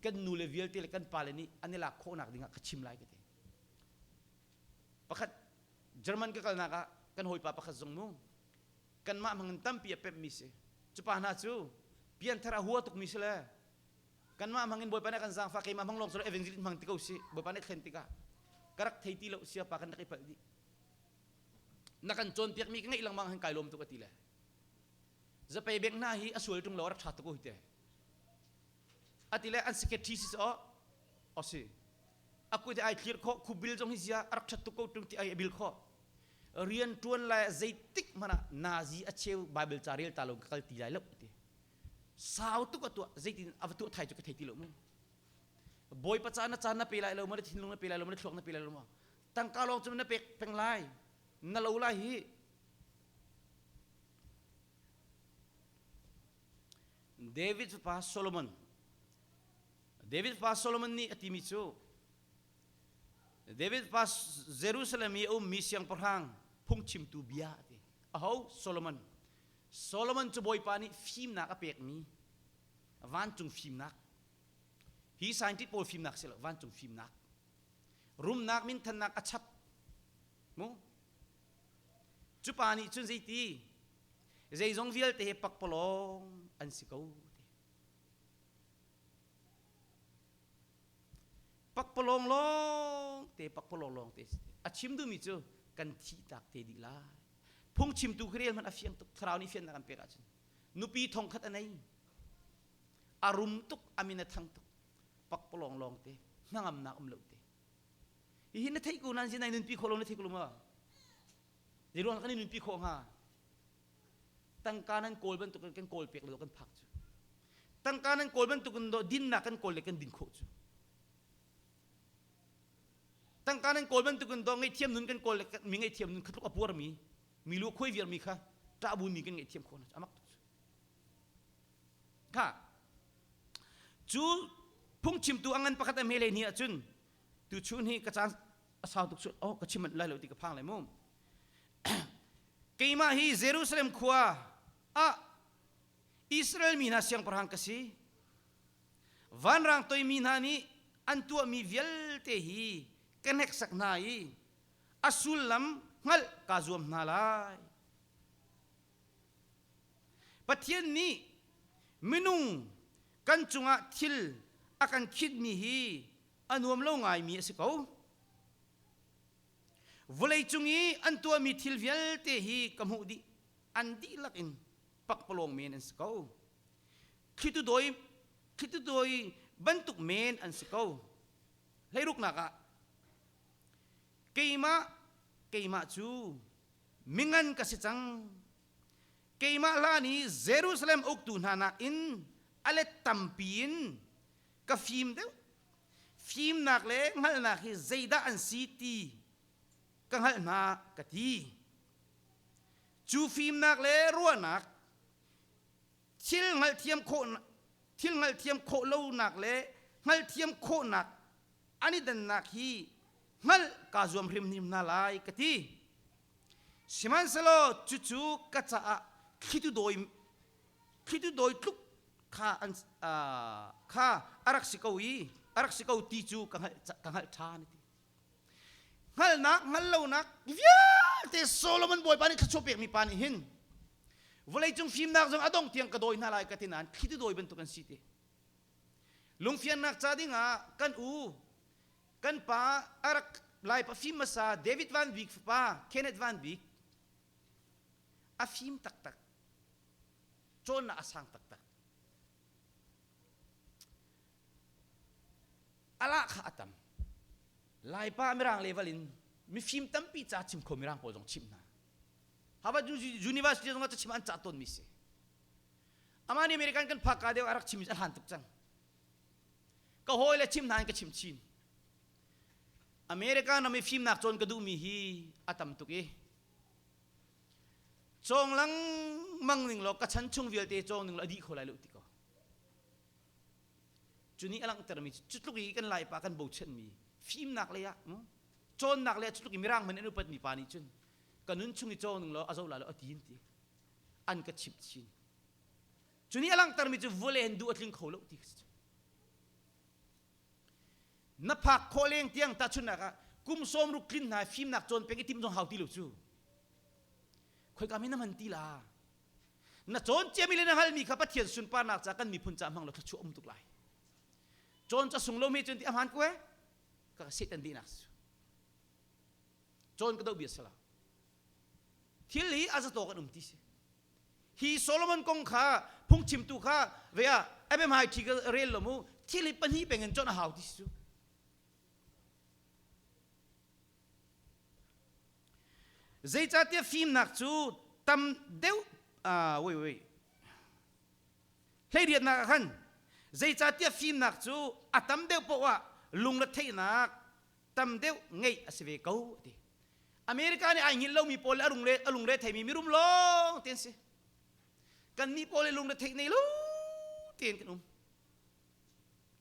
Kan nu le vialte le kan pale nih an i lak khawhnak dingah ka chim lai ka ti. Pakhat German ka kalnak ah kan hawipa pakhat zong mu kanmah hmangin tampi a pemhmi si. Cu pa hna cu pianthar a hua tukmi si le kanmah hmangin Bawipa nih a kan zaangfah keimah hmang lawng cu evangelist hmang ti ko si Bawipa nih thlen tikah ka rak thei ti lo siapa kan rak i palh dih. Na kan cawnpiakmi ka ngeih lengmang hin kai lawm tuk a ti le zapei beng hna hi a sual ṭung lo a rak ṭha tuk ko hi te. A ti le an secretary si aw aw si a kut ai thlir khawh khubil zong hi zia a rak ṭhat tuk ko ṭung ti ai a bil khawh rian ṭuan lai zeitik hmanh ah nazi a cheu Bible ca rel ta lo ka kal ti lai lo ti sau tuk a tuah zeitin a va tuah thai cu ka thei ti lo mu bawipa ca na caan na pe lai lo ma na thinlung na pe lai lo ma na thluak na pe lai lo ma tangka lawng cu na pek peng lai na lo lai hi David fapa Solomon David fapa Solomon nih a timi cu David fapa Jerusalem i a ummi siangpahrang phungchimtu bia a ti. Aho? Solomon. Solomon cu Bawipa nih fimnak a pekmi vancung fimnak. Hi scientist pawl fimnak si lo, vancung fimnak. Rumnak minthannak a chap. Mu? Cu pa nih cun zeiti? Zeizong vialte hi pakpalawng an si ko ti. Pakpalawng lawng te pakpalawng lawng te a chim duhmi cu kan thih tak te dih lai. Phungchimtu khi rel hmanh a fiang tuk thlarau nih fiannak an pek ahcun nupi thongkhat a nei a rum tuk a min a thang tuk pakpalawng lawng te hnangamnak um lo te hihi na theih ko nan si nai nunpi khawh lo na theih ko lo ma zei ruang kan i nunpi khawh hnga Tangka nan kawl bantuk in kan kawl pek lo kan phak cu. Tangka nan kawl bantuk in dinnak kan kawl le kan din khawh cu. Tangka nan kawl bantuk in do ngaihthiam nun kan kawl le mi ngaihthiam nun kha tluk a puarmi mi lu khuai viarmi kha ṭahbu mi kan ngaihthiam khawh na amak tuk cu. Kha cu phungchimtu a ngan pakhat a hme le ni ahcun tu chun hi ka caan a sau tuk cu oh ka chim lai lo ti ka phang lai mu Keimah hi Jerusalem khua ah Israel mi hna siangpahrang ka si. Vanrang toimi hna nih an tuahmi vialte hi ka hneksak hna i a sullam hngalh kaa zuam hna lai. Pathian nih minung kan cungah thil a kan khinhmi hi a nuam lo ngaimi a si ko. Vawleicung i an tuahmi thil vialte hi ka hmuh dih. An dihlak in pakpalawng men an si ko. Thlitu dawi, thlitu dawi bantuk men an si ko. Hleiruknak ah, keimah, keimah cu mingan ka si cang. Keimah hlan i Jerusalem uktu hna nakin a let tampi in ka fim deuh. Fimnak le hngalhnak hi zeidah an si ti ka hngalh hna ka ti. Cu fimnak le ruahnak thil hngalhthiam khawh thil hngalhthiam khawh lonak le hngalhthiam khawhnak an i dannak hi hngalh kaa zuam hrimhrim hna lai ka ti. Sihmanhsehlaw cucu ka caah thlitu dawi thlitu dawi tluk kha an kha a rak si ko i a rak si ko ti cu ka hngalh ka hngalh ṭhan ti hngalhnak hngal lonak vialte Solomon bawipa nih thluachuah pekmi pa nih hin vawleicung fimnak zong a dong tiang ka dawi hna lai ka ti nain thlitu dawi bantuk an si ti lungfiannak ca dingah kan u kan pa a rak lai pa fim hmasa David Van Bik fapa Kenneth Van Bik a fim taktak cawnnak a sang taktak. Alah kha a tam. Laipa Mirang level in mifim tampi ca chim kho Mirang pawl zong chimh hna. Harvard University zong ah cachim an cah tawnmi si. Amah nih American kan phak ka deuh a rak chim a hlan tuk cang. Ka hawi le chim hna in ka chim chin. America ram i fimnak cawn ka duhmi hi a tam tuk i Cawng lengmang ning law ka chan chung vialte cawng ning law a dih kho lai lo ti ko. Cu nih a langhtermi cu tluk i kan Laipa kan bochanmi fimnak lei ah cawnnak lei ah cu tluk i Mirang hmanh an upatmi pa nih cun ka nun chung i cawng ning law a zo lai lo a ti in ti an ka chimh chin. Cu nih a langhtermi cu vawlei hin duh a tling kho lo ti ka si. Na phak khawh leng tiang tahchunhnak ah kum 60 tlin hna fimnak cawn peng i tim zong hau ti lo cu. Khoika mi na hman ti la? Na cawn ciami le na hngalmi kha Pathian sunparnak ca kan miphun ca hmang lo thluachuah um tuk lai. Cawn ca sung lo mi cun ti a hmaan ko eh? Ka Satan dihnak cu. Cawn ka doh bia sala. Thil hi a zatawk an um ti si. Hi Solomon kong kha phungchimtu kha ve ah MMIT ka rel lo mu thil hi pahnih peng in cawn a hau ti si cu. Zeicahtiah fimnak cu tam deuh ah wait wait hleiriatnak ah khan zeicahtiah fimnak cu a tam deuh paoh ah lungretheihnak tam deuh ngeih a si ve ko a ti. America nih ai hngilh lomi pawl le a lungre a lungre theimi mirum lawng te an si. Kannih pawl le lungre theih nei lo tein kan um.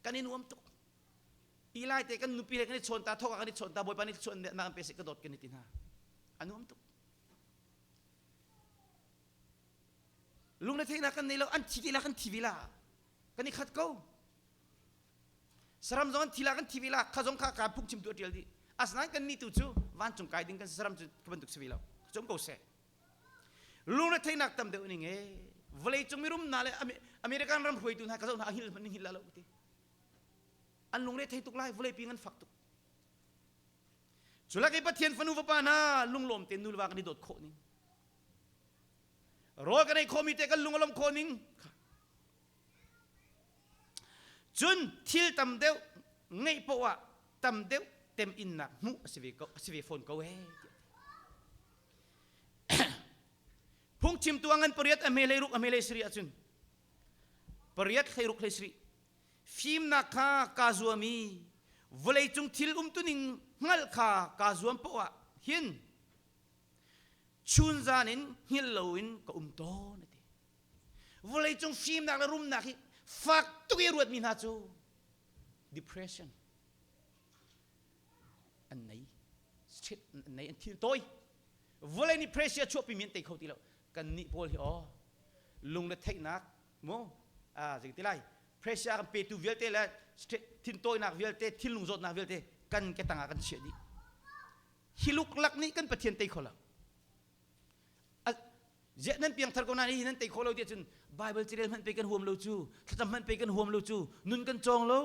Kan i nuam tuk. Ilai te kan nupi he kan i chawn ta thawk ah kan i chawn ta Bawipa nih chuan nak an pe seh ka dawt kan i ti hna. A nuam tuk. Lungre theihnak kan nei lo an thi ti la kan thi ve la. Kan i khat ko. Saram zong an thi la kan thi ve la kha zong kha ka phungchim tu a tial dih. Asinain kan nih tu cu vancung kai ding kan saram cu ka bantuk si ve lo. Cu um ko seh. Lungretheihnak tam deuh ning e vawlei cung mirum hna le American ram hruaitu hna ka zoh hna a hngilh hmanh hngilh la lo ti. An lungre thei tuk lai vawlei pi ngan fak tuk. Culak i Pathian fanu fapa hna lunglawm te nu le va kan i dawt khawh ning. Rawl kan ei khawhmi te kan lung a lawm khawh ning. Cun thil tam deuh ngeih poah ah tam deuh teminnak hmuh a si ve ko a si ve fawn ko ee tiah Phungchimtu a ngan pariat a hme 16 a hme 17 ahcun pariat 16 17 fimnak kha kaa zuam i vawleicung thil umtuning hngalh kha kaa zuam poah ah hin chunzan in hngilh loin ka um tawn a ti. Vawleicung fimnak le rumnak hi fak tuk i ruatmi hna cu depression an nei stress an nei an thil tawi vawlei nih pressure chuahpimi an tei kho ti lo kan nih pawl hi aw lungre theihnak mu a zei ti lai pressure kan petu vialte le thintawinak vialte thinlung zawtnak vialte kan ke tangah kan chiah dih hi luklak nih kan Pathian tei kho lo Ziah nan piangthar ko nain hi nan tei khawh lo tiah cun Bible carel hmanh pei kan huam lo cu, thlacam hmanh pei kan huam lo cu, nun kan cawng lo.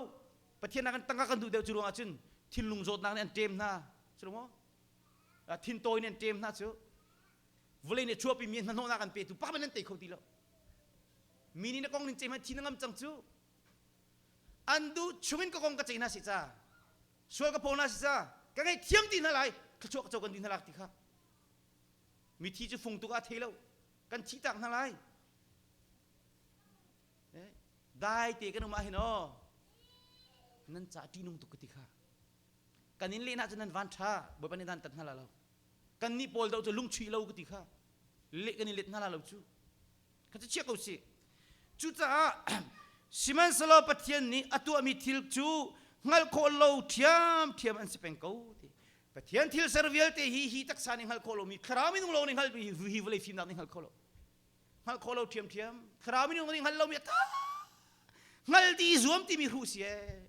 Pathian ah kan tangka kan duh deuh cu ruangah cun thinlung zawtnak nih an ṭem hna. Si lo maw? Thintawi nih an ṭem hna cu. Vawlei nih chuahpi mi hnahnawhnak an petu pakhat nan tei kho ti lo. Mi nih na kong nin ceih hmanh thi na ngam cang cu. An duh chungin ka kong ka ceih hna si ca. Sual ka phaw hna si ca. Ka ngaihthiam ti hna lai. Thluachuah ka co kan ti hna lak ti kha. Mithi cu fung tuk ah thei lo. Kan thih tak hna lai. Dai te kan um ah hin aw. Nan ca ṭihnung tuk ka ti kha. Kan in lehna cu nan van ṭha. Bawipa nih dan tat hna la lo. Kan nih pawl do cu lungchuih lo ka ti kha. Leh kan in let hna la lo cu. Kha cu chia ko si. Cucaah sihmanhsehlaw Pathian nih a tuahmi thil cu hngalh khawh lo ṭhiamṭhiam an si peng ko ti. Pathian thil ser vialte hi hi taksa nih hngalh khawh lomi thlarau minung lawng nih hngalhmi hi vawlei fimnak nih hngalh khawh lo hngalh khawh lo ṭhiamṭhiam thlarau minung nih hngalh lomi a hngal ti i zuam timi hruh si ee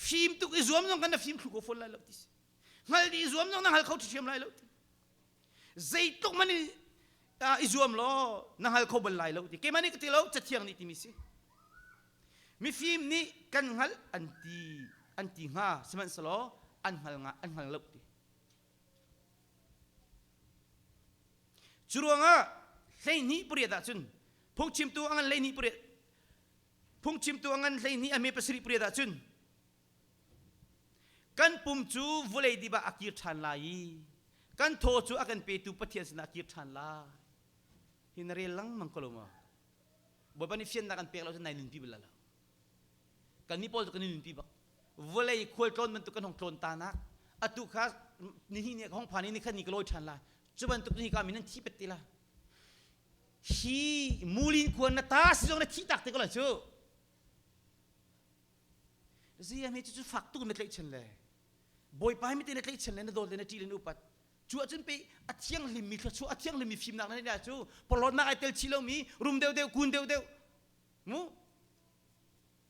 fim tuk i zuam zong kan na fim thlu ko fawn lai lo ti si hngal ti i zuam zong na hngal kho ṭhiam lai lo ti zeitluk man i zuam law na hngal kho bal lai lo ti keimah nih ka ti lo cathiang nih timi si mifim nih kan hngalh an ti an ti hnga sihmanhsehlaw an hngal nga an hngal lo ti cu ruangah 12 pariat ah cun phungchimtu a ngan 12 pariat phungchimtu a ngan 12 a me pasarih pariat ah cun Kan pum cu vawlei dip ah a kir ṭhan lai i kan thaw cu a kan petu Pathian sinah a kir ṭhan lai. Hi na rel lengmang ko lo maw? Bawipa nih fiannak an pek lo cun nai nunpi bal lo. Kannih pawl cu kan i nunpi bak. Vawlei khualtlawn bantuk kan hong tlawn ta nak atu kha nihin ni ka hong phan i nikhat ni ka lawi ṭhan lai. Cu bantuk ni ka min an thi pet ti la. Hi mulin khua na ta si zong na thi tak te ko lai cu. Zia mi cu fak tuk na tlaihchan le Bawipa hi mite na tlaihchan le na dawt le na ṭih le na upat. Cu ahcun pei a thianghlim mi thluachuah a thianghlim mi fimnak na neih cu porhlawtnak ai tel chih lomi rum deuhdeuh kun deuhdeuh mu.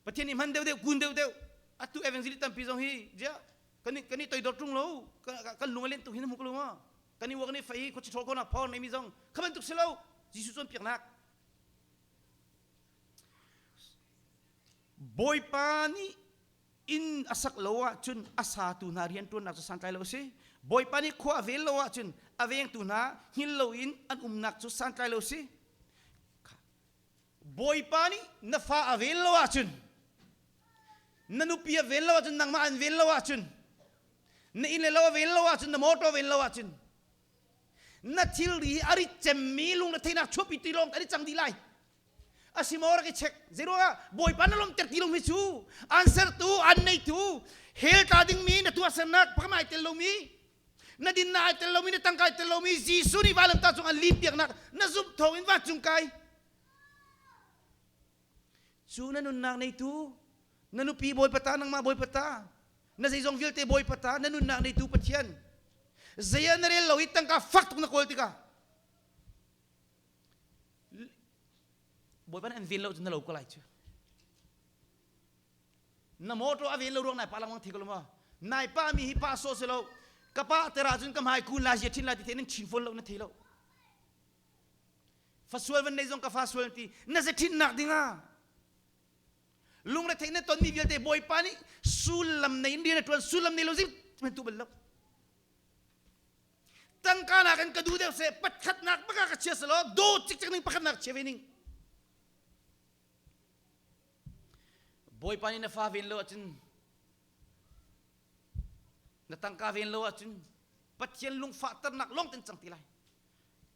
Pathian nih hman deuhdeuh kun deuhdeuh atu evangelist tampi zong hi zia kan kan i toidor ṭung lo kan lung a len tuk hin hmu ko lo ma kan i uak ni fei khuachi ṭhawl ko na phor nei mi zong kha bantuk si lo Jesuh cawnpiaknak Bawipa nih inn a sak lo ahcun a satu hna rianṭuannak cu santlai lo a si. Bawipa nih khua a vel lo ahcun a vengtu hna hngil loin an umnak cu santlai lo a si. Bawipa nih na fa a vel lo ahcun na nupi a vel lo ahcun nangmah an vel lo ahcun na inn le lo a vel lo ahcun na motor a vel lo ahcun na thilri a rit cemmi lungretheihnak chuahpi ti lawng kan i cang dih lai. A si maw rak i check zeiruangah Bawipa na lawmter ti lomi cu an sertu an neitu hell tla dingmi na tuahsernak pakhat ai tel lomi na dinnak ai tel lomi na tangka ai tel lomi Jesuh nih vailamtah cung an lim piaknak na zumh thawng in vancung kai cu na nunnak neitu na nupi Bawipa ta nangmah Bawipa ta na zeizong vialte Bawipa ta na nunnak neitu Pathian zei ah na rel lo i tangka fak tuk na kawl tikah Bawipa nih an ven lo cun na lo ko lai cu. Na motor a ven lo ruang nai pa langmang thei ko lo maw? Nai pa mi hi pa so si lo. Ka pa tera cun ka hmai kun la zia thin la ti the nan chin fawn lo na thei lo. Fa sual van nei zong ka fa sual ti na ze thin nak ding ah lungretheih na tonmi vialte Bawipa nih sullam nei in rian a tuan sullam nei lo zing tu bal lo. Tangka nakin ka duh deuh seh pakhatnak bak ah ka chia selaw dawt cikcek ning pakhatnak chia ve ning. Bawipa nih na fa ven lo ahcun na tangka ven lo ahcun Pathian lungfahternak lawng ten cang ti lai.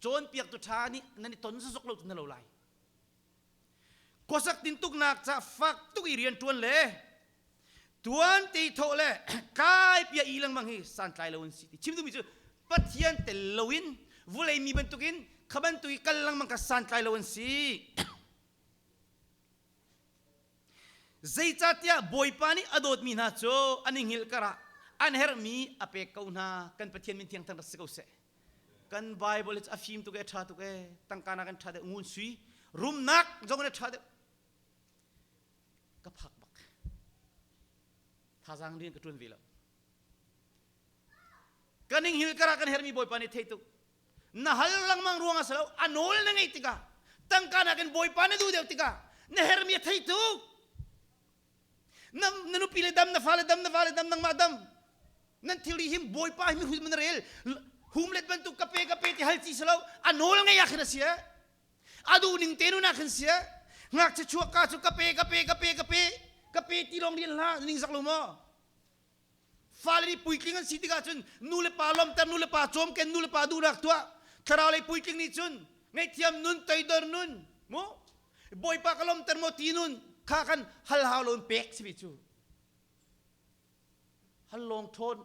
Cawnpiaktu ṭha nih nan i ton zazok lo cun na lo lai. Khuasak tintuknak ca fak tuk i rian ṭuan le tuan te thawh le kai pia i lengmang hi santlai lo an si ti chim duhmi cu Pathian tel loin vulei mi bantukin kha bantuk i kal lengmang kha santlai lo an si. Zeicahtiah Bawipa nih a dawtmi hna cu an i hngilh karah an herhmi a pek ko hna kan Pathian min thiang thang rak si ko seh. Kan Bible hi a fim tuk e ṭha tuk e tangka nak in ṭha deuh ngun sui rumnak zong in ṭha deuh ka phak bak thazaang rian ka ṭuan ve lo kan ing hil kara kan hermi bawipa nih thei tuk na hal lengmang ruang a si lo a nawl na ngeih tikah tangka nakin bawipa na duh deuh tikah na hermi a thei tuk Na, na nupi le dam, na fale dam, na vale dam, nangmah dam. Nan thilri him bawipa hi mihrut man rel. Hum let bantuk ka pe ka pe ti hal ci salo a nawl ngei ah khin a si eh. A duh ning te nun ah khin si eh. Ngakchia chuak ka cu ka pe ka pe ka pe ka pe ka pe ti lawng rian hlah ning zak lo maw? Fale nih puitling an si tikah cun nu le pa lawmter, nu le pa cawmken, nu le pa duhnak tuah. Thlarau lei puitling nih cun ngaihthiam nun, toidor nun, mu Bawipa ka lawmter maw ti nun kha kan hal hau lo in pek si cu. Hal lawng ṭhawn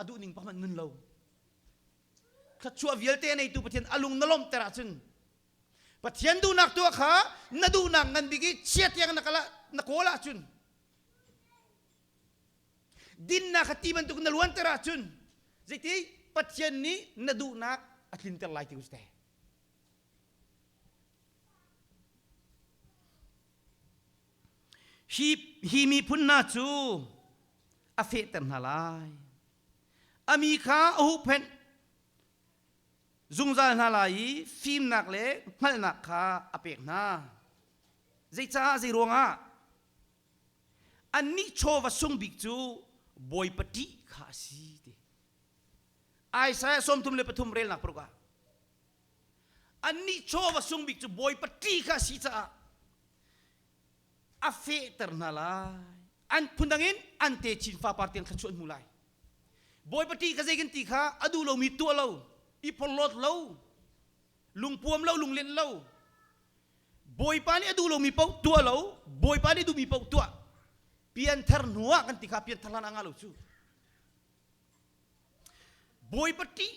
a duh ning pakhat nun lo. Thluachuah vialte a neitu Pathian a lung na lawmhter ahcun Pathian duhnak tuah kha na duhnak ngan bik i chia tiang na kal ah na kawl ahcun Dinnak kha ti bantuk na luanter ahcun zeiti Pathian nih na duhnak a tlinter lai ti te. Hi, hi miphun hna cu a fehter hna lai. A mi kha a huhphenh zungzal hna lai i fimnak le hngalhnak kha a pek hna. Zeicah zei ruangah Annih chawva sung bik cu Bawipa ṭih kha a si ti. Isaiah 33 relnak paruk ah annih chawva sung bik cu Bawipa ṭih kha a si caah a fehter hna lai. An phundang in an techin fapar tiang thluachuah an hmu lai. Bawipa ṭih kha zei kan ti kha a duh lomi tuah lo, i porhlawt lo, lungpuam lo, lunglen lo, Bawipa nih a duh lomi paoh tuah lo, Bawipa nih duhmi paoh tuah. Pianthar hnu ah kan ti kha pianthar hlan ah ngah lo cu. Bawipa ṭih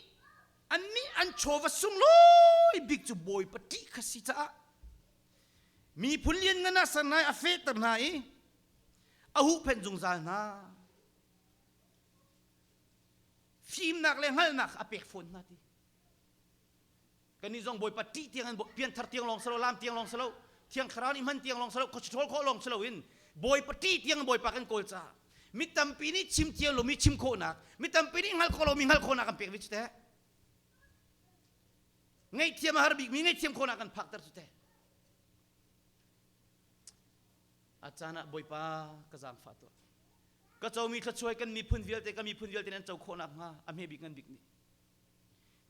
annih an chawva sunglawi bik cu Bawipa ṭih kha si caah miphun lianngan ah ser hna i a fehter hna i a huhphenh zungzal hna. Fimnak le hngalhnak a pek fawn hna ti. Kannih zong Bawipa ṭih tiang in pianthar tiang lawng si lo, laam tiang lawng si lo, Thiang Thlarau nih hman tiang lawng si lo, khuachiṭhawl khawh lawng si loin Bawipa ṭih tiang Bawipa kan kawl caah mi tampi nih chim thiam lomi chim khawhnak, mi tampi nih hngalh khawh lomi hngalh khawhnak kan pek ve cu teh. Ngaihthiam a har bikmi ngaihthiam khawhnak kan phakter cu teh. A caan ah Bawipa ka zaangfah tuah. Ka comi thluachuai kan miphun vialte ka miphun vialte nih an co khawh nakhnga a hme bik ngan bik nih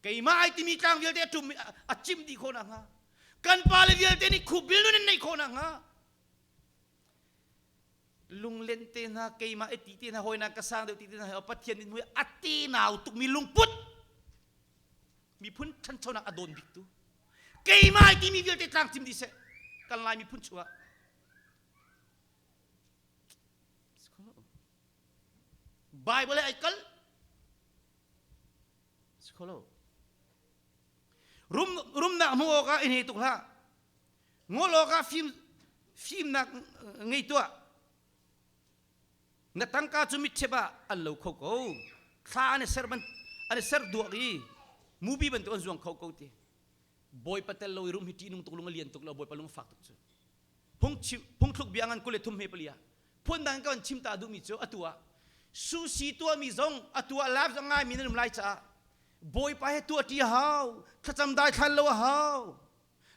keimah ai timi tlang vialte a ṭum a cim dih khawh nakhnga kan pale vialte nih khupbil nun an neih khawh nakhnga lunglen te hna keimah i ti te hna hawinak ka sang deuh ti te hna Pathian nih mui a te nau tukmi lungput miphun ṭhanchonak a dawn bik tu keimah ai timi vialte tlang cim dih seh kan lai miphun chungah Bible ai kal Sikholo. Rum rumnak hmuh awkah i hne tuk hlah. Ngol awkah fim fimnak ngei tuah. Na tangka cu mitṭhep ah an lo kho ko. Thla an i ser ban an i ser duak i mupi bantuk an zuang kho ko ti. Bawipa tel lo i rum hi ṭihnung tuk lung a lian tuk lo Bawipa lung a fak tuk cu. Phung phungthluk bia ngan 23 he pali ah phundang ka van chim ta duhmi cu atu ah susi tuahmi zong atu ah live zong ngaimi nan um lai caah Bawipa he tuah ṭi a hau thlacam dai thlan lo a hau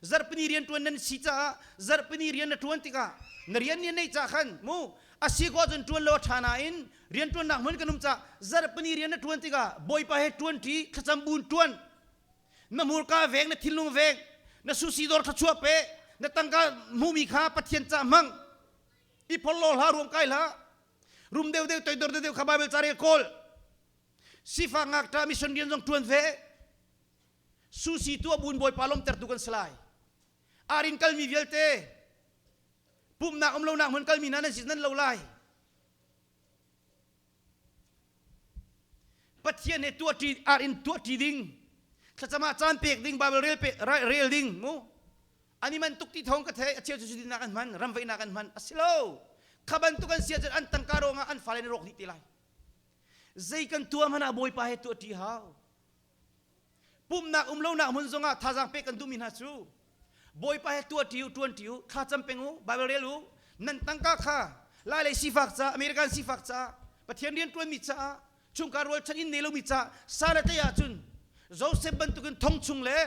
zarhpini rian ṭuan nan si caah zarhpini rian na ṭuan tikah na rian ni neih cah khan mu a si ko ahcun ṭuan lo a ṭha nain rian ṭuannak hmun kan um cah zarhpini rian na ṭuan tikah Bawipa he ṭuan ṭi thlacam buin ṭuan na hmurka veng na thinlung veng na susi dawr thluachuah pe na tangka hmuhmi kha Pathian ca hmang i phorhlaw hlah ruam kai hlah rum deuh deuh toidor deuh deuh kha Bible ca rel kawl sifak ngakṭah mission rian zong ṭuan ve susi tu abun bawipa lomtertu kan si lai arin kalmi vialte pumhnak um lonak hmun kalmi hna nan si nan lo lai Pathian he tuahṭi ar in tuahṭi ding thlacam ah caan pek ding Bible rel pe rel ding mu an i man tuk ti thawng ka thei a cheu cu dinnak an hman ramveihnak an hman a si lo kha bantuk an si ahcun an tangka ruangah an fale an rawk dih te lai zei kan tuah hmanh ah Bawipa he tuahṭi hau Pumhnak um lonak hmun zongah thazaang pek kan duhmi hna cu Bawipa he tuahṭi u, ṭuanṭi u, thlacam peng u, Baibal rel u, nan tangka kha Lailei sifak ca, American sifak ca, Pathian rian ṭuanmi caah, chungkhar rualchan inn nei lomi ca sa le tlei ahcun Joseph bantukin thong chung le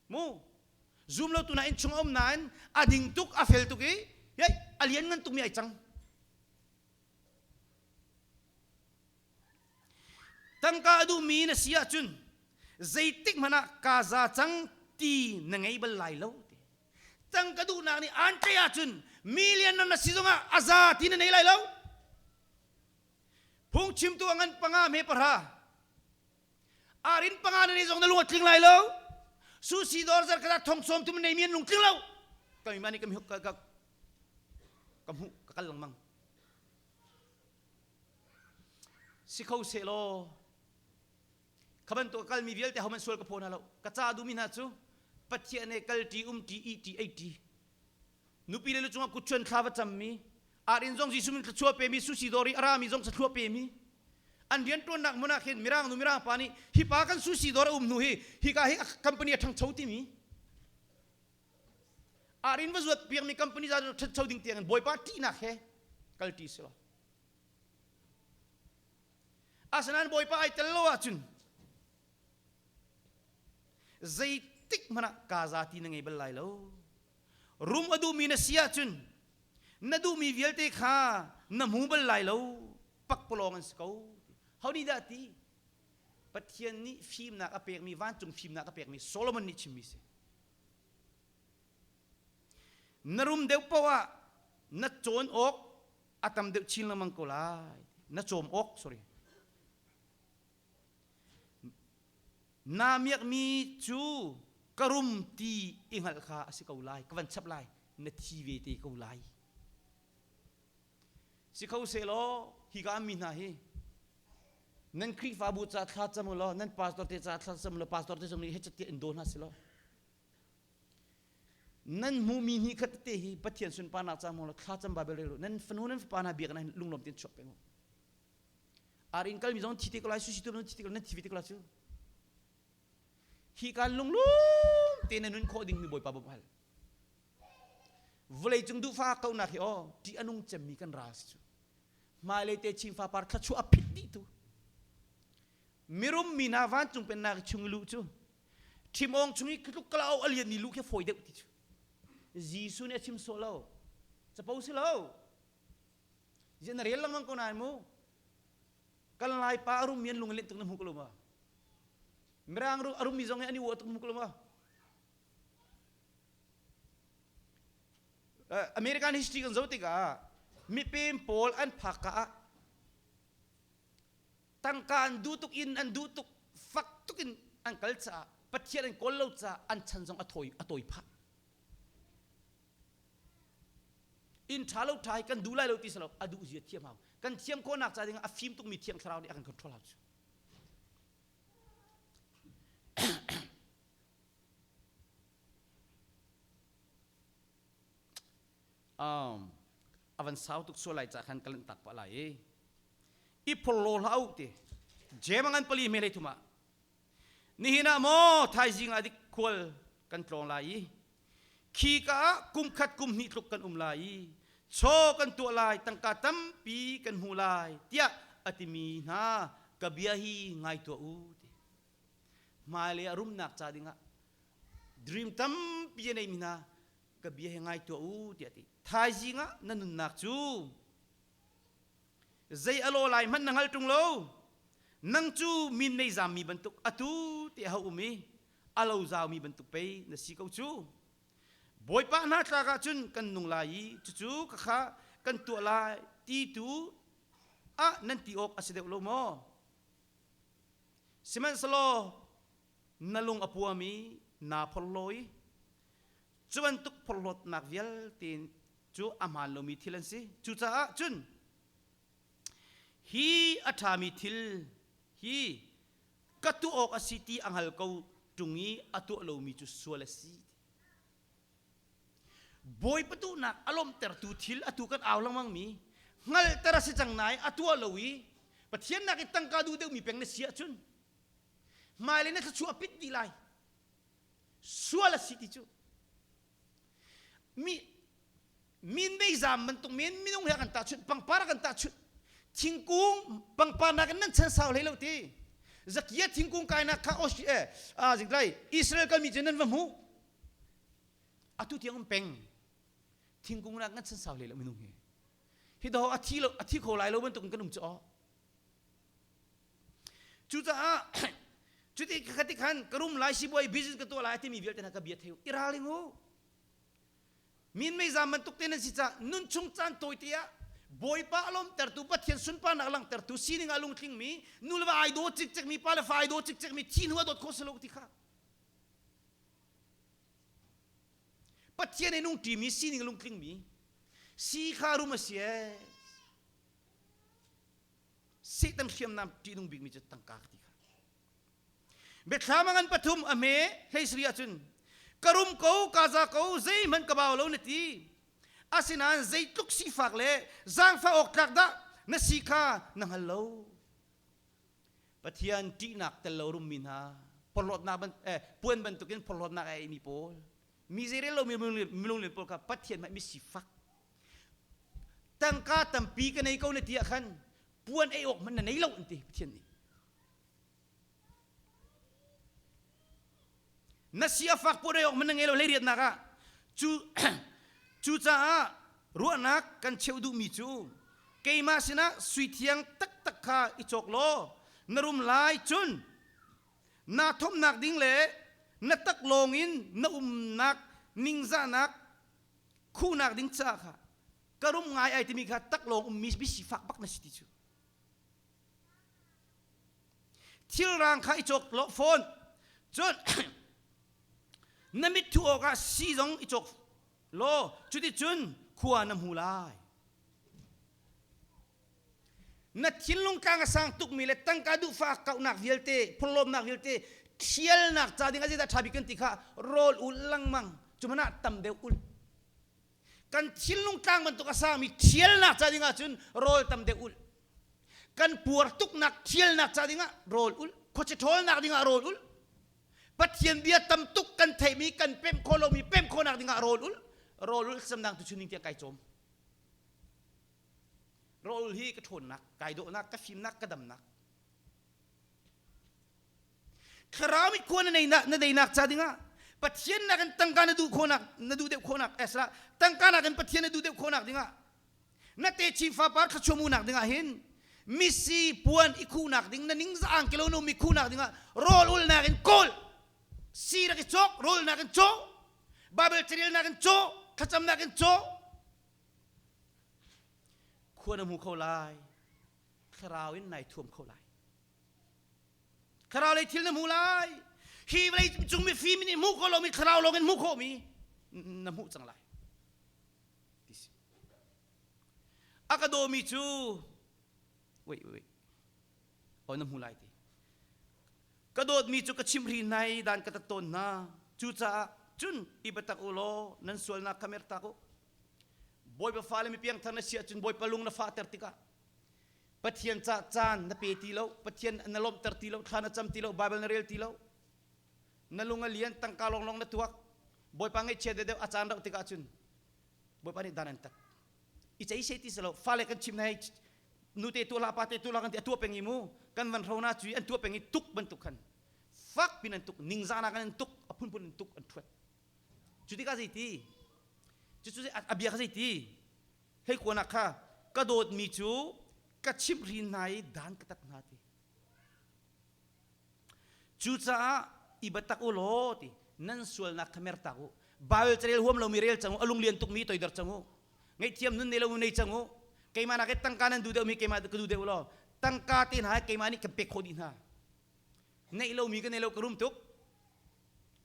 mu zum lo tu na inn chung a um nain a ding tuk a fel tuk i a lian ngan tukmi ai cang. Tangka a duhmi na si ahcun zeitik hmanh ah kaa za cang ti na ngei bal lai lo ti. Tangka duhnak nih aan tlaih ahcun million na si zongah a za ti na nei lai lo. Phungchimtu a ngan panga hme pahra. Arin panga na nei zong na lung a tling lai lo. Susi dawr zar kata thong sawm tum nei mi an lung tling lo. Kami mani kami ka ka ka hmuh ka kal lengmang. Si kho sehlaw kha bantuk a kalmi vialte hohmanh sual ka phaw hna lo. Ka ca duhmi hna cu Pathian he kalṭi, umṭi, ihṭi, eiṭi. Nupi le lu cungah kutchuan thla va cammi, ar-inn zong Jesuh min thluachuah pemi, susi dawr i a rami zong thluachuah pemi. An rianṭuannak hmun ah khin Mirang nu Mirang pa nih hi pa kan susi dawr a um hnu hi hika hi company a ṭhangcho timi. Ar-inn va zuat piakmi company za ṭhancho ding tiangin Bawipa ṭihnak he kalṭi si law. Asinain Bawipa ai tel lo ahcun zeitik hmanh ah kaa za ti na ngei bal lai lo. Rum a duhmi na si ahcun na duhmi vialte kha na hmu bal lai lo. Pakpalawng an si ko. Ho nih dah ti? Pathian nih fimnak a pekmi, vancung fimnak a pekmi Solomon nih chimmi si. Na rum deuh paoh ah na cawn awk a tam deuh chin lengmang ko lai. Na cawm awk, sorry. Naa miakmi cu ka rum ti i hngalh kha a si ko lai. Ka van chap lai. Na thi ve te ko lai. Si kho sehlaw hika mi hna hi nan Khrihfabu ca thla cam u law nan pastor te ca thla cam u law pastor te zong nih hechet tiah in daw hna si law nan hmuhmi hnih khat tete hi Pathian sunparnak ca hmang law thlacam Bible rel u nan fanu nan fapa hna biakinn ah lunglawm tein chuak peng u ar in kalmi zong thi te ko lai sushi tu zong thi te ko lai nan thi ve te ko lai cu hi kan lunglum te na nun khawh ding mi Bawipa bawmh hal. Vawleicung duhfah kaunak hi aw ṭih a nung cemmi kan ral si cu. Hmailei te Chin fapar thluachuah a phit dih tu. Mirum mi hna vancung pennak chung i luh cu ṭhimawng chung i tluk kala a lianmi luh khi fawi deuh ti cu. Jesuh nih a chim sawh lo. Capo si lo. Ziah na rel lengmang ko nain mu. Kan Laipa a rummi an lung i lenh tuk na hmu ko lo ma? Mirang a rummi zong hi an i uah tuk na hmu ko lo ma? American history kan zoh tikah mipem pawl an phak ka ah tangka an duh tuk in an duh tuk fak tuk in an kal caah Pathian an kawl lo caah an chan zong a thawi a tawi phah. Inn ṭha lo ṭha hi kan duh lai lo ti si lo a duh zia thiam hau. Kan thiam khawhnak ca dingah a fim tukmi thiang thlarau nih a kan control hau cu. Um, a van sau tuk sual lai ca khan ka lanh tak pah lai i i phorhlaw hlah u ti jem ngan pali me lei thum ah nihin ah maw thaizing ah dik khual kan tlawng lai i khi ka ah kum khat kum hnih tluk kan um lai i chaw kan tuah lai tangka tampi kan hmu lai tiah a timi hna ka bia hi ngai tuah u ti hmailei ah rumnak ca dingah dream tampi a neimi hna ka bia hi ngai tuah u tiah ti thaizing ah na nunnak cu zei a law lai hmanh na hngal ṭung lo nang cu min nei zammi bantuk atu te ho um i a lo zaumi bantuk pei na si ko cu Bawipa hna tlak ahcun kan nung lai i cucu ka kha kan tuah lai ti tu ah nan ti awk a si deuh lo maw Sihmanhsehlaw na lung a puam i naa phorhlaw i cu bantuk phorhlawtnak vialte cu a hmaan lomi thil an si. Cucaah cun hi a ṭhami thil hi ka tuah awk a si ti a hngal ko ṭung i a tuah lomi cu sual a si. Bawipa duhnak a lawmhtertu thil atu kan au lengmangmi hngalhter a si cang nain a tuah lo i Pathian nak i tangka duh deuhmi peng na si ahcun hmailei na thluachuah pit dih lai. Sual a si ti cu. Mi min meizam bantuk men minung he kan tahchunh pangpar kan tahchunh thingkung pangpar nakin nan chan sau hlei lo ti Zakia thingkung kainak kha eh zingtlai Israel kalmi cu nan va hmuh atu tiang um peng thingkung nak nan chan sau hlei lo minung hi hi do a thi lo a thi kho lai lo bantuk in kan um cu aw cucaah cuti khati khan ka rum lai sibuai business ka tuah lai timi vialte hna ka bia theu i ralring u Min meizam bantuk te nan si caah nun chung caan tawite ah Bawipa a lawmtertu Pathian sunparnak langhtertu sining ah lungtlingmi nu le va ai daw cikcekmi pa le fa ai daw cikcekmi thi hnu a dawt khawh si lo ti kha Pathian i nung ṭimi sining lungtlingmi si kha rum a si ee Satan hriamnam ṭihnung bikmi cu tangka ti kha Biathlam a ngan pathum a hme hleisari ahcun ka rum ko ka za ko zeihmanh ka bau lo na ti asinain zeitluk sifak le zaangfah awk tlak dah na si kha na hngal lo Pathian ṭihnak tel lo rummi hna porhlawtnak ban eh, puan bantukin porhlawtnak a eimi pawl mi zeirel lomi minung pawl kha Pathian hmanh mi sifak tangka tampi ka nei ko na ti ah khan puan ei awk hmanh na nei lo an ti Pathian nih Na si a fak puan ei awk hmanh na ngei lo hleiriatnak ah cu cucaah ruahnak kan cheuh duhmi cu keimah sinah sui thiang taktak kha i cawk law na rum lai cun naa thomhnak ding le na taklawng in na umnak ningzahnak khuhnak ding caah kha ka rum ngai ai timi kha taklawng ummi sifak bak na si ti cu Thilrang kha i cawk law fawn. Cun na mit thuh awkah sii zong i cawk law cuticun khua na hmu lai. Na thinlung tlang a sang tukmi le tangka duhfah kauhnak vialte, phurlawmnak vialte thialnak ca ding ah zeidah ṭha bik kan ti kha rawl ul lengmang. Cu hmanh ah tam deuh ul. Kan thinlung tlang bantuk a sangmi thialnak ca ding ahcun rawl tam deuh ul. Kan puar tuknak thialnak ca dingah rawl ul. Khuaci ṭhawlnak dingah rawl ul. Pathian bia tam tuk kan theihmi kan pemh khawh lomi pemh khawhnak dingah rawl ul. Rawl ulh thlacamnak tu chuning tiang kai cawm. Rawl hi ka ṭhawnnak, kai dawhnak, ka fimnak, ka damnak. Thlarau mit khua na neinak na deinak ca dingah Pathian nakin tangka na duh khawhnak na duh deuh khawhnak esla tangka nakin Pathian na duh deuh khawhnak dingah na techin fapar thluachuah dingah hin misi puan i khuhnak ding na ning zaang kilo no mi khuhnak dingah rawl ulnak in kawl si rak i cawk rawl nakin caw Bible carel nakin caw thlacam nakin caw khua na hmu kho lai thlarau in nai thuam kho lai Thlarau lei thil na hmu lai. Hi vawlei cung mifim nih hmuh khawh lomi thlarau lawng in hmuh khawhmi na hmuh cang lai. Ti si. A ka dawmi cu wait wait wait. Oh na hmu lai ti. Ka dawtmi cu ka chimh hri hna i dan ka tat tawn hna. Cucaah cun i biatak u law nan sualnak kha mertak u. Bawipa fale mi piangthar na si ahcun Bawipa lung na fahter tikah Pathian ca caan na pe ti lo, Pathian na lawmhter ti lo, thla na cam ti lo, Bible na rel ti lo. Na lung a lian, tangka lawnglawng na tuak. Bawipa ngaihchia deuhdeuh a caan rauh tikah cun Bawipa nih dan an tat. I cei se ti si lo, fale kan chim hei nute tuah la pate tuah la kan ti a tuah peng i mu kan van hro na cui an tuah peng i tuk bantuk khan fak pin an tuk ningzah nak an tuk a phunphun an tuk an thuat cu tikah zeiti cucu a bia kha zeiti Hei kuanak kha ka dawtmi cu ka chimhhrin hna i dan ka tat hna ti. Cucaah i biatak u law ti nan sualnak kha mertak u. Bible carel huam lomi rel cang u, a lunglian tukmi toidor cang u. Ngaihthiam nun nei lo nei cang u. Keimah nak i tangka nan duh deuhmi keimah ka duh deuh law tangka te hna keimah nih kan pek khawh dih hna. Neih lomi ka nei lo ka rum tuk.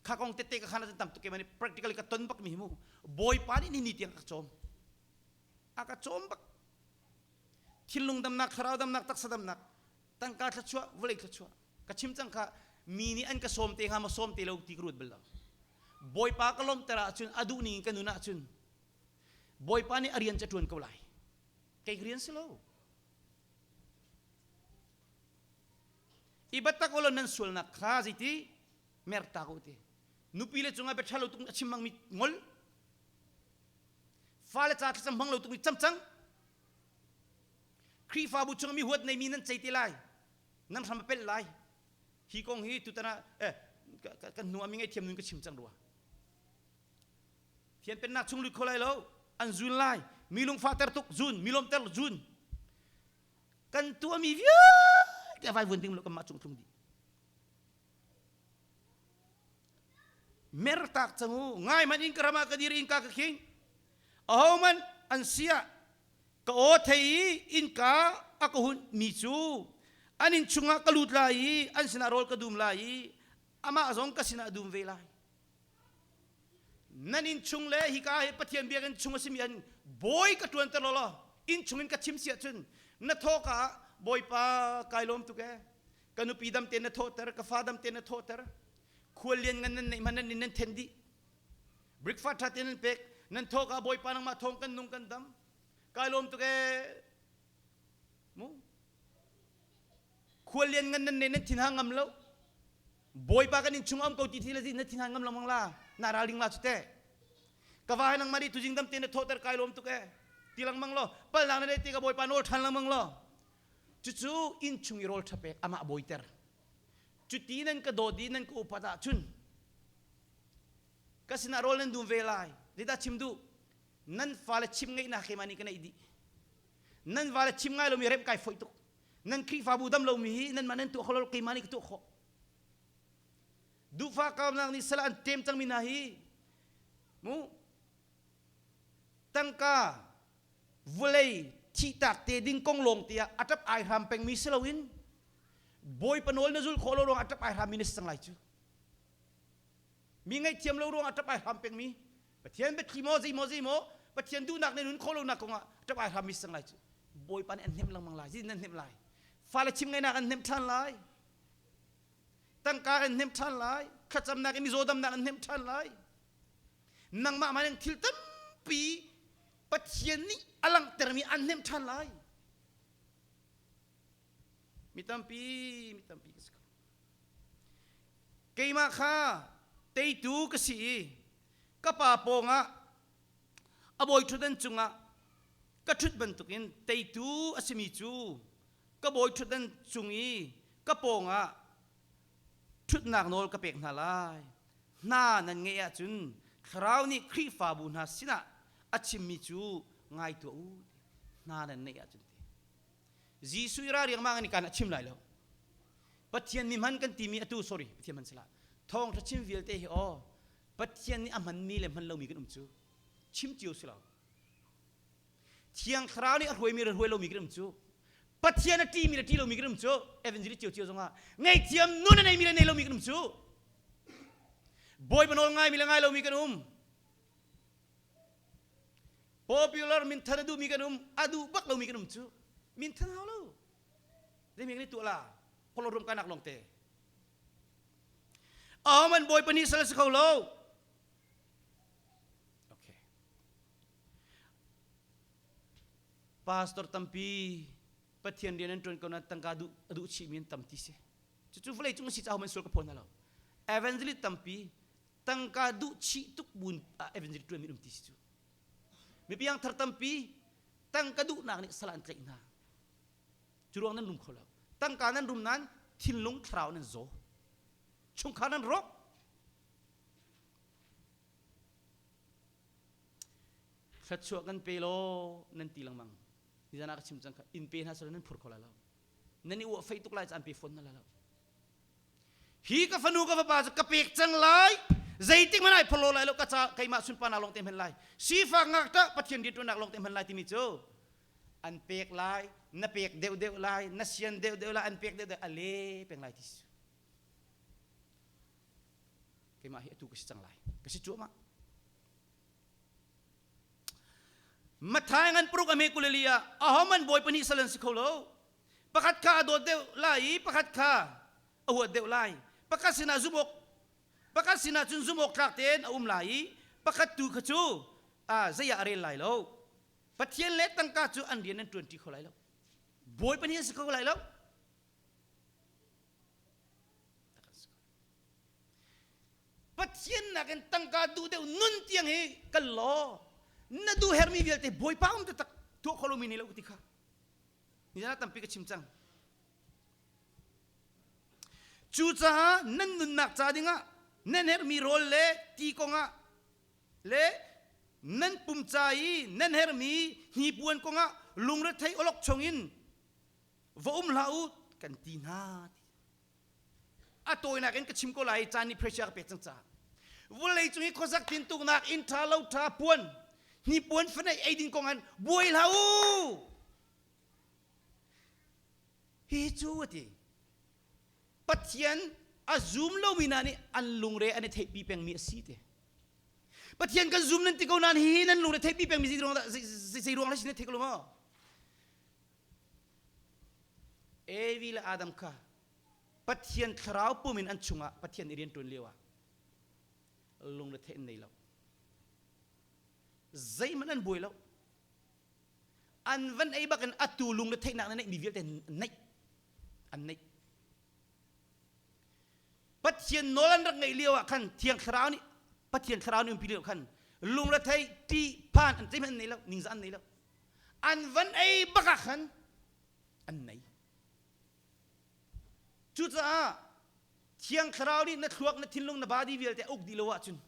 Kha kong tette ka khan ah tam tuk keimah nih practically ka ton bak mi hi mu. Bawipa nih ni ni tiang ka cawm. A ka cawm bak. Thinlung damnak, thlarau damnak, taksa damnak, tangka thluachuah, vawlei thluachuah. Ka chim cang kha mi nih an ka sawm te hnga maw sawm te lo ti ka ruat bal lo. Bawipa ka lawmhter ahcun a duh ning in ka nun ahcun Bawipa nih a rian cu a ṭuan ko lai. Kei ka rian si lo. I biatak ulaw nan sualnak kha zeiti mertak u ti. Nupi le cungah bia ṭha lo tuk a chim hmangmi ngol. Fale ca thlacam hmang lo tuk cam cang. Khrihfabu chung mi huat neimi nan cei te lai. Nan hram a pelh lai. Hi kong hi tutan ah eh, kan hnu ah mi ngaihthiam nun ka chim cang rua. Thian pennak chung lut kho lai lo. An zun lai. Mi lungfahter tuk zun, mi lawmter zun. Kan tuahmi vialte a vaivuan ding lo kanmah cung tlung dih. Mertak cang u ngai man in ka ram ah ka dir in ka ka khing aho man an sia ka aw thei i innka a ka hunh mi cu an inn chungah ka lut lai i an sinah rawl ka dum lai i amah zong ka sinah a dum ve lai nan inn chung le hika hi Pathian biakinn chung a simi an bawi ka ṭuanter law law inn chung in ka chim si ahcun na thawka ah Bawipa kai lawm tuk ee ka nupi dam tein na thawhter ka fa dam tein na thawhter khual lian ngan nan neih hmanh nan nan then dih breakfast ṭha tein nan pek nan thawka Bawipa nangmah thawng kan nung kan dam kai lawm tuk ee mu khual lian ngan nan ne nan thin ha ngam lo Bawipa kan innchung um ko ti thi le na thin han ngam lengmang la na ralring la chute ka va nang mari tujing dam te na thoter kai lom tuk e ti lengmang lo palnak na nei ti ka Bawipa nawl than lengmang lo cucu innchung i rawl tha pek amah bawiter cuti nan ka dawt i nan ka upat ahcun ka sinah rawl nan dum ve lai zeidah chim duh nan fale chim ngeihnak keimah nih ka neih dih nan vale chim ngai lomi remh kai foih tuk nan Khrihfabu dam lomi hi nanmah nan tuah kho lo keimah nih ka tuah khawh duhfah kaunak nih sal an tem cangmi hna hi mu tangka vulei thihtak te ding kong lawng te ah a ṭap ai hram pengmi si loin Bawipa nawl na zulh khawh lo ruang a ṭap ai hrammi na si cang lai cu Mi ngaihthiam lo ruangah ṭap ai hram pengmi Pathian biathli maw zei maw zei maw Pathian duhnak nih nun khawh lonak kongah ṭap ai hrammi sang lai cu Bawipa nih an hnemh lengmang lai zin nan hnemh lai fale chim ngaihnak an hnemh ṭhan lai tangka an hnemh ṭhan lai thlacamnak in mizaw damnak an hnemh ṭhan lai nangmah man thil tampi Pathian nih a langhtermi an hnemh ṭhan lai mi tampi mi tampi ka si kho Keimah kha teitu ka si i ka pa pawngah A bawi ṭhutdan cungah ka ṭhut bantukin teitu a simi cu ka bawi ṭhutdan cung i ka pawngah ṭhutnak nawl ka pek hna lai. Hna nan ngeih ahcun Thlarau nih Khrihfabu hna sinah a chimmi cu ngai tuah u. Hna nan neih ahcun ti. Jesuh i ra riangmang in kan a chim lai lo. Pathian mi hman kan timi atu sorry Pathian hman sila. Thawngṭha chim vialte hi aw Pathian nih a hmanmi le hman lomi kan um cu chim cio si lo. Thiang Thlarau nih a hruaimi le hruai lomi kan um cu Pathian a ṭihmi le ṭih lomi kan um cu evangelist cio cio zongah ngaihthiam nun a neimi le nei lomi kan um cu Bawipa nawl ngaimi le ngai lomi kan um popular minthan a duhmi kan um a duh bak lomi kan um cu minthan hau lo zeimi kan i tuah la pholo rum kanak lawng te Ahoman Bawipa nih sal si kho lo. Okay. Pastor tampi Pathian rian an ṭuan ko na tangka duh a duh chihmi an tam ti si. Cucu vawlei cung a si caah man sual ka phaw hna lo. Evangelist tampi tangka duh chih tuk bun evangelist ṭuanmi um ti si cu. Mipiang thar tampi tangka duhnak nih sal an tlaih hna. Cu ruang nan rum kho lo. Tangka nan rum nain thinlung thlarau nan zaw. Chungkhar nan rawk. Thluachuah kan pe law nan ti lengmang. Nizan ah ka chim cang kha in pe hna selaw nan phur kho lai lo. Nan i uah fei tuk lai caan pe fawn na lai lo. Hi ka fanu ka fapa cu ka pek cang lai. Zeitik hmanh ai phorlo lai lo ka ca keimah sunparnak lawng te hman lai. Sifak ngakṭah Pathian rianṭuannak lawng te hman lai timi cu an pek lai na pek deuhdeuh lai na sian deuhdeuh lai an pek deuhdeuh a le peng lai ti si keimah hi atu ka si cang lai ka si cuahmah Mathai ngan paruk ame kuleli ah ahoman bawi pahnih sal an si kho lo pakhat kha a dawt deuh lai i pakhat kha a huat deuh lai pakhat sinah zumh awk pakhat sinah cun zumh awk tlak tein a um lai i pakhat tu kha cu zei ah a rel lai lo Pathian le tangka cu an rian an ṭuanṭi kho lai lo. Bawipa nih an si kho lai lo. Pathian nakin tangka duh deuh nun tiang hi kal law na duh hermi vialte Bawipa um taktak tuah kho lomi nei lo ti kha nizan ah tampi ka chim cang. Cucaah nan nunnak ca dingah nan herhmi rawl le ti kongah le nan pum ca i nan herhmi hnipuan kongah lungrethei awlok chungin va um hlah u kan ti hna a tawinak in ka chim ko lai caan nih pressure ka pek cang caah vawlei cung i khuasak tintuknak inn ṭha lo ṭha puan hnipuan fanaih eidin kong an buai hlah u hi cu a ti Pathian a zum lomi hna nih an lungre an i theihpi pengmi a si te. Pathian kan zum nan ti ko nain hihi nan lungre theihpi pengmi zei ruang dah zei ruang si na theih ko lo maw? Evi le Adam kha Pathian thlarau pum in an chungah Pathian i rian ṭuan lio ah lungre theih an nei lo. Zeihmanh an buai lo. An van ei bakin atu lungre theihnak na neihmi vialte neih an neih. Pathian nawl an rak ngeih lio ah khan Thiang Thlarau nih Pathian Thlarau nih umpi lio khan lungrethei ṭih phan an zeihmanh an nei lo ningzah an nei lo an van ei bak ah khan an nei cucaah Thiang Thlarau nih na thluak na thinlung na body vialte a uk dih lo ahcun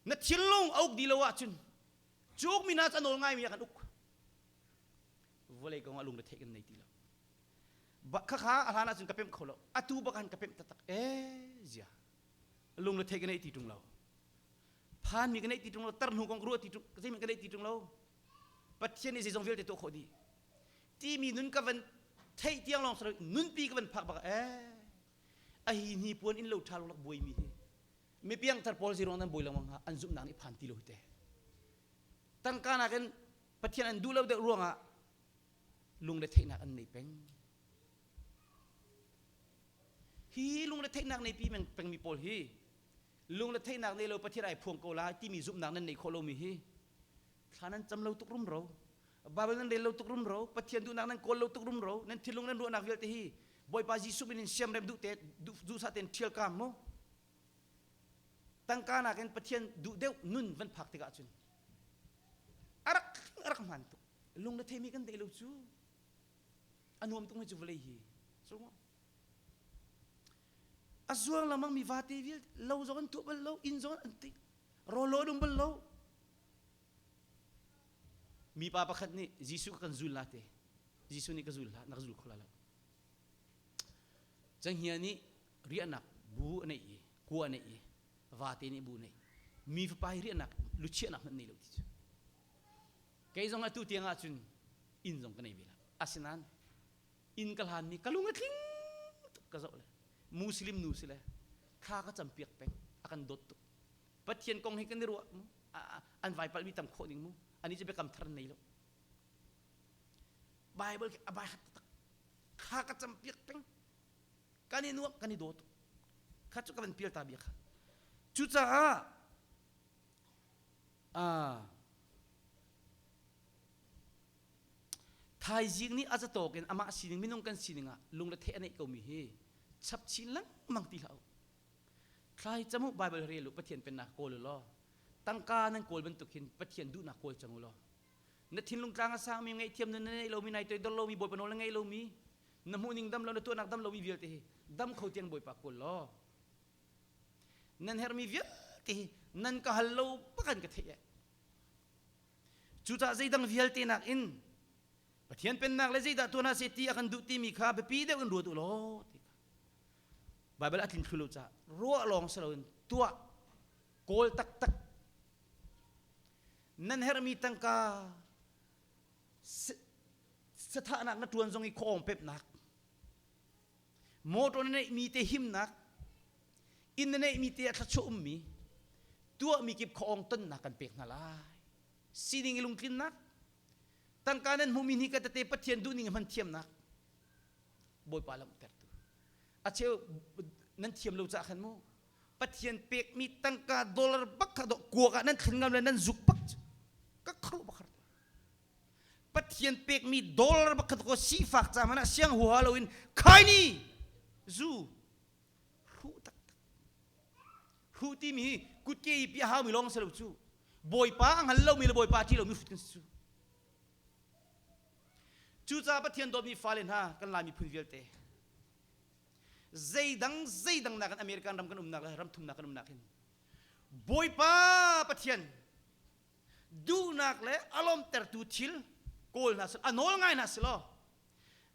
na thinlung a uk dih lo ahcun cu ukmi hna cu a nawl ngaimi ah kan uk vawlei kong ah lungretheih kan nei ti lo khakha a hlan ahcun ka pemh kho lo atu bak han ka pemh taktak ee zia lungretheih ka nei ti ṭung lo phanmi ka nei ti ṭung lo tar hnu kong ka ruah ti ṭung zeihmanh ka nei ti ṭung lo Pathian nih zeizong vialte tuah khawh dih timi nun ka van theih tiang lawng saro nunpi ka van phak bak ee a hi hni puan in lo ṭha lawng lak buaimi hi mi piangthar pawl zeiruang nan buai lengmang hnga an zumhnak nih phan ti lo hi te tangka nakin Pathian an duh lo deuh ruangah lungretheihnak an nei peng. Hi lungretheihnak nei pi pengmi pawl hi lungretheihnak nei lo Pathian ai phuang ko lai timi zumhnak nan neih khawh lomi hi thla nan cam lo tuk rumro Bible nan rel lo tuk rumro Pathian duhnak nan kawl lo tuk rumro nan thinlung nan ruahnak vialte hi Bawipa Jesuh min in siamrem duh te duhsah tein ṭhial kaam mu tangka nakin Pathian duh deuh nun van phak tikah cun. rak hmaan tuk. Lung le theimi kan deih lo cu. A nuam tuk cu vawlei hi. So a zuang lengmang mi vate vialte lo zong an tuah bal lo, inn zong an ti, rawl an um bal lo. Mipa pakhat nih Jesuh ka kan zul la te. Jesuh nih ka zul hlah, na ka zul kho la lo. Cenghngia nih riahnak bu a neih i kua a neih i vate nih bu a neih. Mi fapa hi riahnak luchiahnak hmanh nei lo ti cu. Kei zong atu tiang ahcun inn zong ka nei ve lo. Asinain inn ka hlanmi ka lung a tling tuk ka zoh le Muslim nu si le thla ka campiak peng a kan dawt tuk. Pathian kong hi kan i ruah mu an vai palmi tam khawh ding mu ani cu biakam thar nei lo. Bible khi a bai hat tak kha ka campiak peng kan i nuam kan i daw tuk kha cu ka van pial ta bia kha cucaah thaizing nih a zatawk in amah sining minung kan sining ah lung le theh a neih komi hi chap chin lengmang ti hlah u thlai camu Bible rel u Pathian pennak kawl u law tangka nan kawl bantuk hin Pathian duhnak kawl cang u law na thinlung tlang a sangmi ngaihthiam na neih lomi nai toidor lomi Bawipa nawl na ngeih lomi na hmuhning dam lo na tuahnak dam lomi vialte hi dam kho tiang Bawipa kawl law nan herhmi vialte hi nan ka hal lo bakan ka theih eh cucaah zeidang vialte nakin Pathian pennak le zeidah tuah hna seh ti a kan duh timi kha biapi deuh in ruat u law ti kha Bible a tlin thlu lo caah ruah lawng si loin tuah kawl taktak nan herhmi tangka sathahnak na ṭuan zong i khuaawng pepnak motor na neihmi te himnak inn na neihmi te a thluachuah ummi tuahmi kip khuaawng tonnak kan pek hna lai sining i lungtlinnak tangka nan hmuhmi hi ka tete Pathian duhning hman thiamnak Bawipa lamhtertu a cheu nan thiam lo cah khan mu Pathian pekmi tangka dollar bak kha dawh kuak ah nan thlen ngam le nan zuk bak cu ka khru bakhar Pathian pekmi dollar bak kha ko sifak ca hmanh ah siang huha loin khaini zu hruh taktak hruh timi hi kutke i pia haumi lawng si lo cu Bawipa a hngal lomi le Bawipa a ṭih lomi hrut kan si cu cucaah Pathian dawtmi fale hna kan Lai miphun vialte zeidang zeidang nakin American ram kan umnak le ram thumnak kan umnak hin Bawipa Pathian duhnak le a lawmtertu thil kawl hna sih a nawl ngai hna si law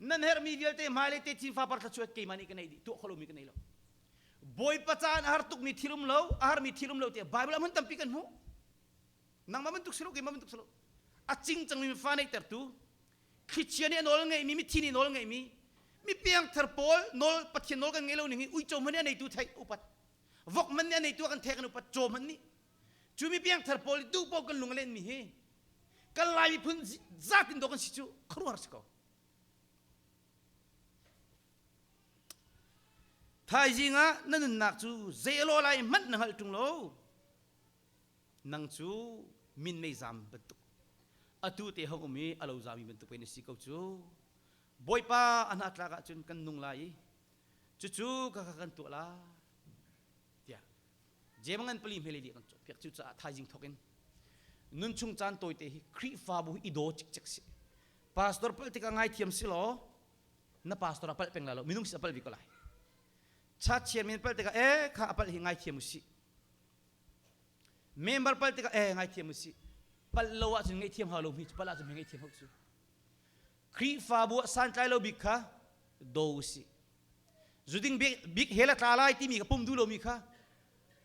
nan herhmi vialte hmailei te chin fapar thluachuah keimah nih ka nei dih tuah kho lomi ka nei lo Bawipa caan a har tukmi thil um lo a harmi thil um lo tiah Bible ah hmun tampi kan hmuh nangmah bantuk si lo keimah bantuk si lo a cing cangmi fa neihtertu thlichia nih a nawl ngeihmi mithi nih nawl ngeihmi mi piangthar pawl nawl Pathian nawl kan ngei lo ning hi uico hmanh nih a neitu theih upat vok hmanh nih a neitu kan thek kan upat caw hmanh nih cu mi piangthar pawl duh paoh kan lung a lenmi hi kan Lai miphun zatin dawh kan si cu khuaruahhar si ko Thaizing ah na nunnak cu zei a lawh lai hmanh na hngalh ṭung lo Nang cu minmei zam bantuk atu te hong um i a lo zami bantuk pei na si ko cu. Bawipa a hna tlak ahcun kan nung lai i cucu ka ka kan tuah lai tiah Jemangan pali hmele li kan cawnpiak cu caah thaizing thawk in nunchung caan tawite hi Khrihfabu hi i daw cikcek si pastor palh tikah ngaithiam si law na pastor a palh peng lai lo minung si a palh bik ko lai church chairman palh tikah eh kha a palh hi ngaithiam usih Member pal tikah eh ngaithiam usih. Pal lo ahcun ngaihthiam hau lo mi cu pal ahcun mi ngaihthiam hau cu. Khrihfabu ah santlai lo bik kha do usih. Zuding bik hel a tla lai timi ka pum duh lomi kha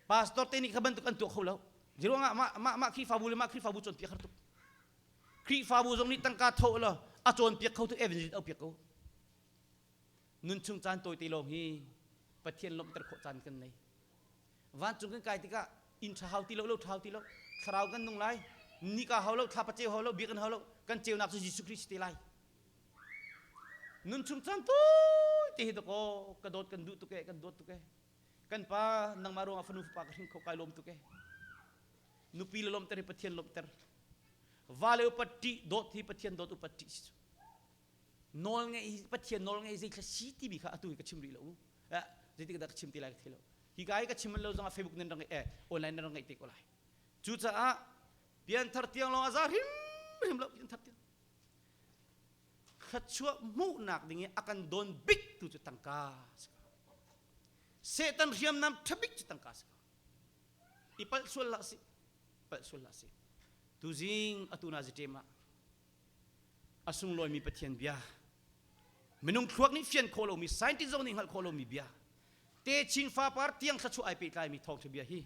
pastor te nih kha bantuk an tuah kho lo. Ziruangah mah mah mah Khrihfabu le mah Khrihfabu cawnpiak har tuk. Khrihfabu zong nih tangka tho lo a cawnpiak kho tu evangelist au piak ko. Nun chung caan tawite lawng hi Pathian lawmhter khawh caan kan nei. Vancung kan kai tikah inn ṭha hau ti lo, lo ṭha hau ti lo, thlarau kan nung lai, nika hau lo, thlapa ceu hau lo, biakinn hau lo, kan ceunak cu Jesuh Khrist te lai. Nun chung caan te hi dakaw ka dawt kan duh tuk e, kan dawt tuk e. Kan pa nangmah ruangah fanu fapa ka hring kho kai lawm tuk e. Nupi le lawmter hi Pathian lawmter. Va le upat ṭih dawt hi Pathian dawt upat ṭih si cu. Nawl ngeih Pathian nawl ngeih zei thla si timi kha atu hi ka chim rih lo. Eh, zeitik dah ka chim ti lai ka thei lo. Hi ka i ka chim lo zongah Facebook nan rak eh online nan rak ngeih te ko lai. Cucaah pianthar tiang lawng a za hrim. hrimhrim lo in thap ti. Thluachuah hmuhnak ding i a kan dawn bik tu cu tangka si ko. Satan hriamnam ṭha bik cu tangka si ko. I palh sual hlah sih. Palh sual hlah sih. Tuzing atu na ziṭem ah a sunglawimi Pathian bia minung thluak nih fian khawh lomi scientist zong nih hngalh khawh lomi bia techin fapar tiang thluachuah ai pehtlaimi thawngṭha bia hi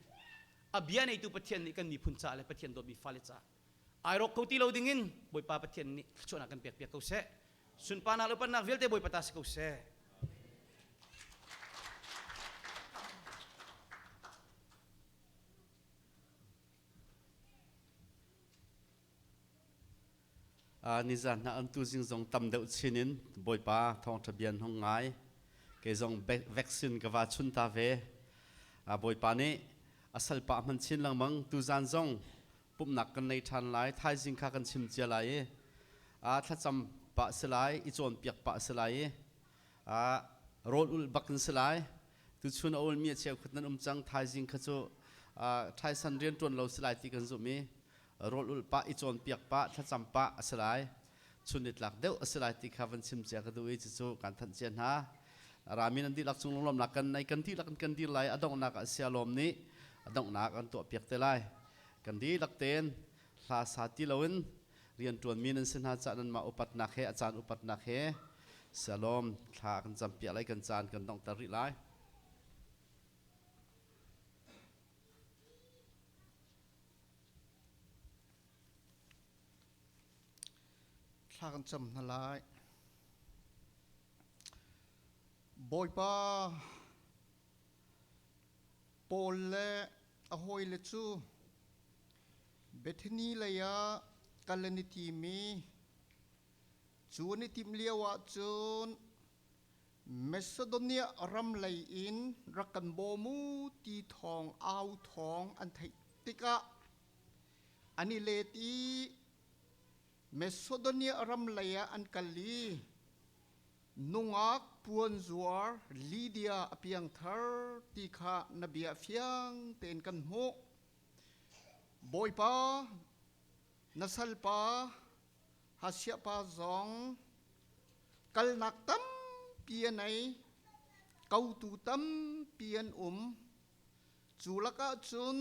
a bia neitu Pathian nih kan miphun caah le Pathian dawtmi fale caah ai rawk kho ti lo dingin Bawipa Pathian nih thluachuahnak kan pek piak ko seh. Sunparnak le upatnak vialte Bawipa ta si ko seh. Nizan hna an tuzing zong tam deuh chin in Bawipa thawngṭha bia an hung ngai. Kei zong vaccine ka va chun ta ve. Bawipa nih a salpah hman chin lengmang. Tuzan zong pumhnak kan nei ṭhan lai. Thaizing kha kan chim cia lai i thlacam pah si lai, i cawnpiak pah si lai i rawl ulh bak in si lai. Tuchun a ulmi a cheukhat nan um cang. Thaizing kha cu ṭhaisan rianṭuan lo si lai ti kan zumh i rawl ulh pah, i cawnpiak pah, thlacam pah a si lai. Chun nitlak deuh a si lai ti kha van chim cia ka duh i cucu kan thanh cia hna. Rami nan dihlak cung lunglawmnak kan nei, kan dihlak in kan dir lai. A donghnak ah sialawm nih a donghnak an tuahpiak te lai. Kan dihlak tein hla sa ti loin rianṭuanmi nan si hna caah nanmah upatnak he a caan upatnak he sialawm thla kan campiak lai, kan caan kan donghter rih lai. Thla kan cam hna lai. Bawipa Paul le a hawile cu Bethany lei ah kal an i tim i cu an i timh lio ah cun Macedonia ram lei in rak kan bawm u ti thawng au thawng an theih tikah an i let i Macedonia ram lei ah an kal i nungak puanzuar Lydia a piangthar ti kha na bia fiang tein kan hmuh. Bawipa, na salpa Hasiapa zong kalnak tampi a nei, kotu tampi an um. Cu lakah cun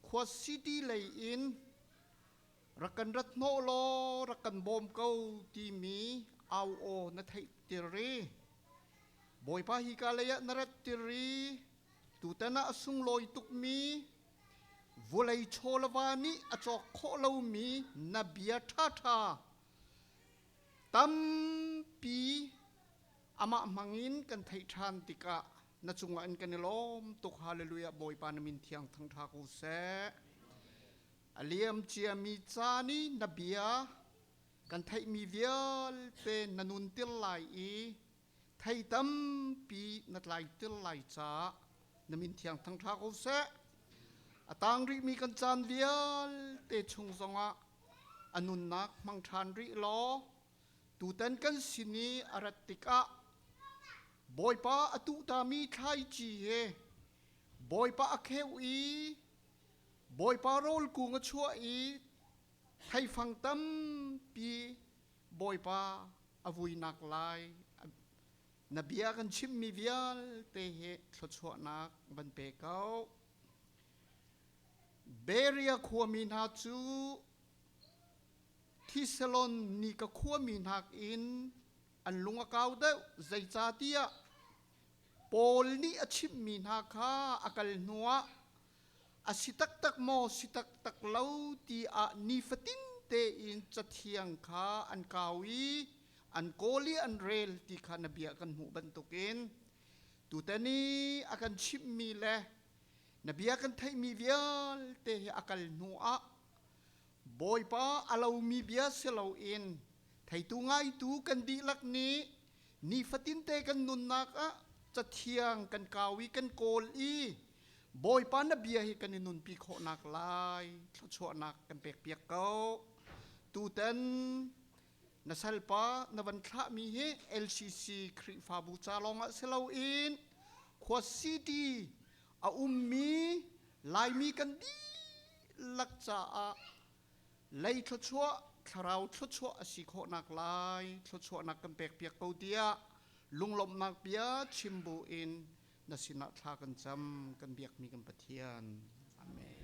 khua city lei in rak kan rat hnawh law rak kan bawm ko timi au aw na theih tir i Bawipa hika lei ah na rat tir i tutan ah a sunglawi tukmi vawlei chawlava nih a cawk khawh lomi na bia ṭhaṭha tampi amah hmangin kan theih ṭhan tikah na cungah in kan i lawm tuk. Hallelujah. Bawipa na min thiang thangṭha ko seh. A liam ciami caan i na bia kan theihmi vialte na nuntir lai i thei tampi na tlaitir lai caah na min thiang thangṭha ko seh. A tang rihmi kan caan vialte chung zongah a nunnak hmang ṭhan rih law tutan kan sin i a rat tikah Bawipa a tuhtami thlaici he Bawipa a kheuh i Bawipa rawl kung a chuah i theifang tampi Bawipa a vuinak lai na bia kan chimmi vialte hi thluachuahnak van pe ko. Berea khuami hna cu Thisalon ni ka khuami nakin an lung a kau deuh zeicahtiah Paul nih a chimhmi hna kha a kal hnuah a si taktak maw si taktak lo ti ah nifatin tein cathiang kha an kau i an kawl i an rel ti kha na bia kan hmuh bantukin tutan i a kan chimhmi le na bia kan theihmi vialte hi a kal hnu ah Bawipa a lomi bia si loin theitu ngaitu kan dihlak nih nifatinte kan nunnak ah cathiang kan kau i kan kawl i Bawipa na bia hi kan i nunpi khawhnak lai thluachuahnak kan pekpiak ko. Tutan na salpa na van thlahmi hi LCC Khrihfabu ca lawngah si loin khua city a ummi Laimi kan dihlak caah. Lei thluachuah, thlarau thluachuah a si khawhnak lai thluachuahnak kan pekpiak ko tiah lunglawmhnak bia chim bu in na sinah thla kan cam, kan biakmi kan Pathian. Amen.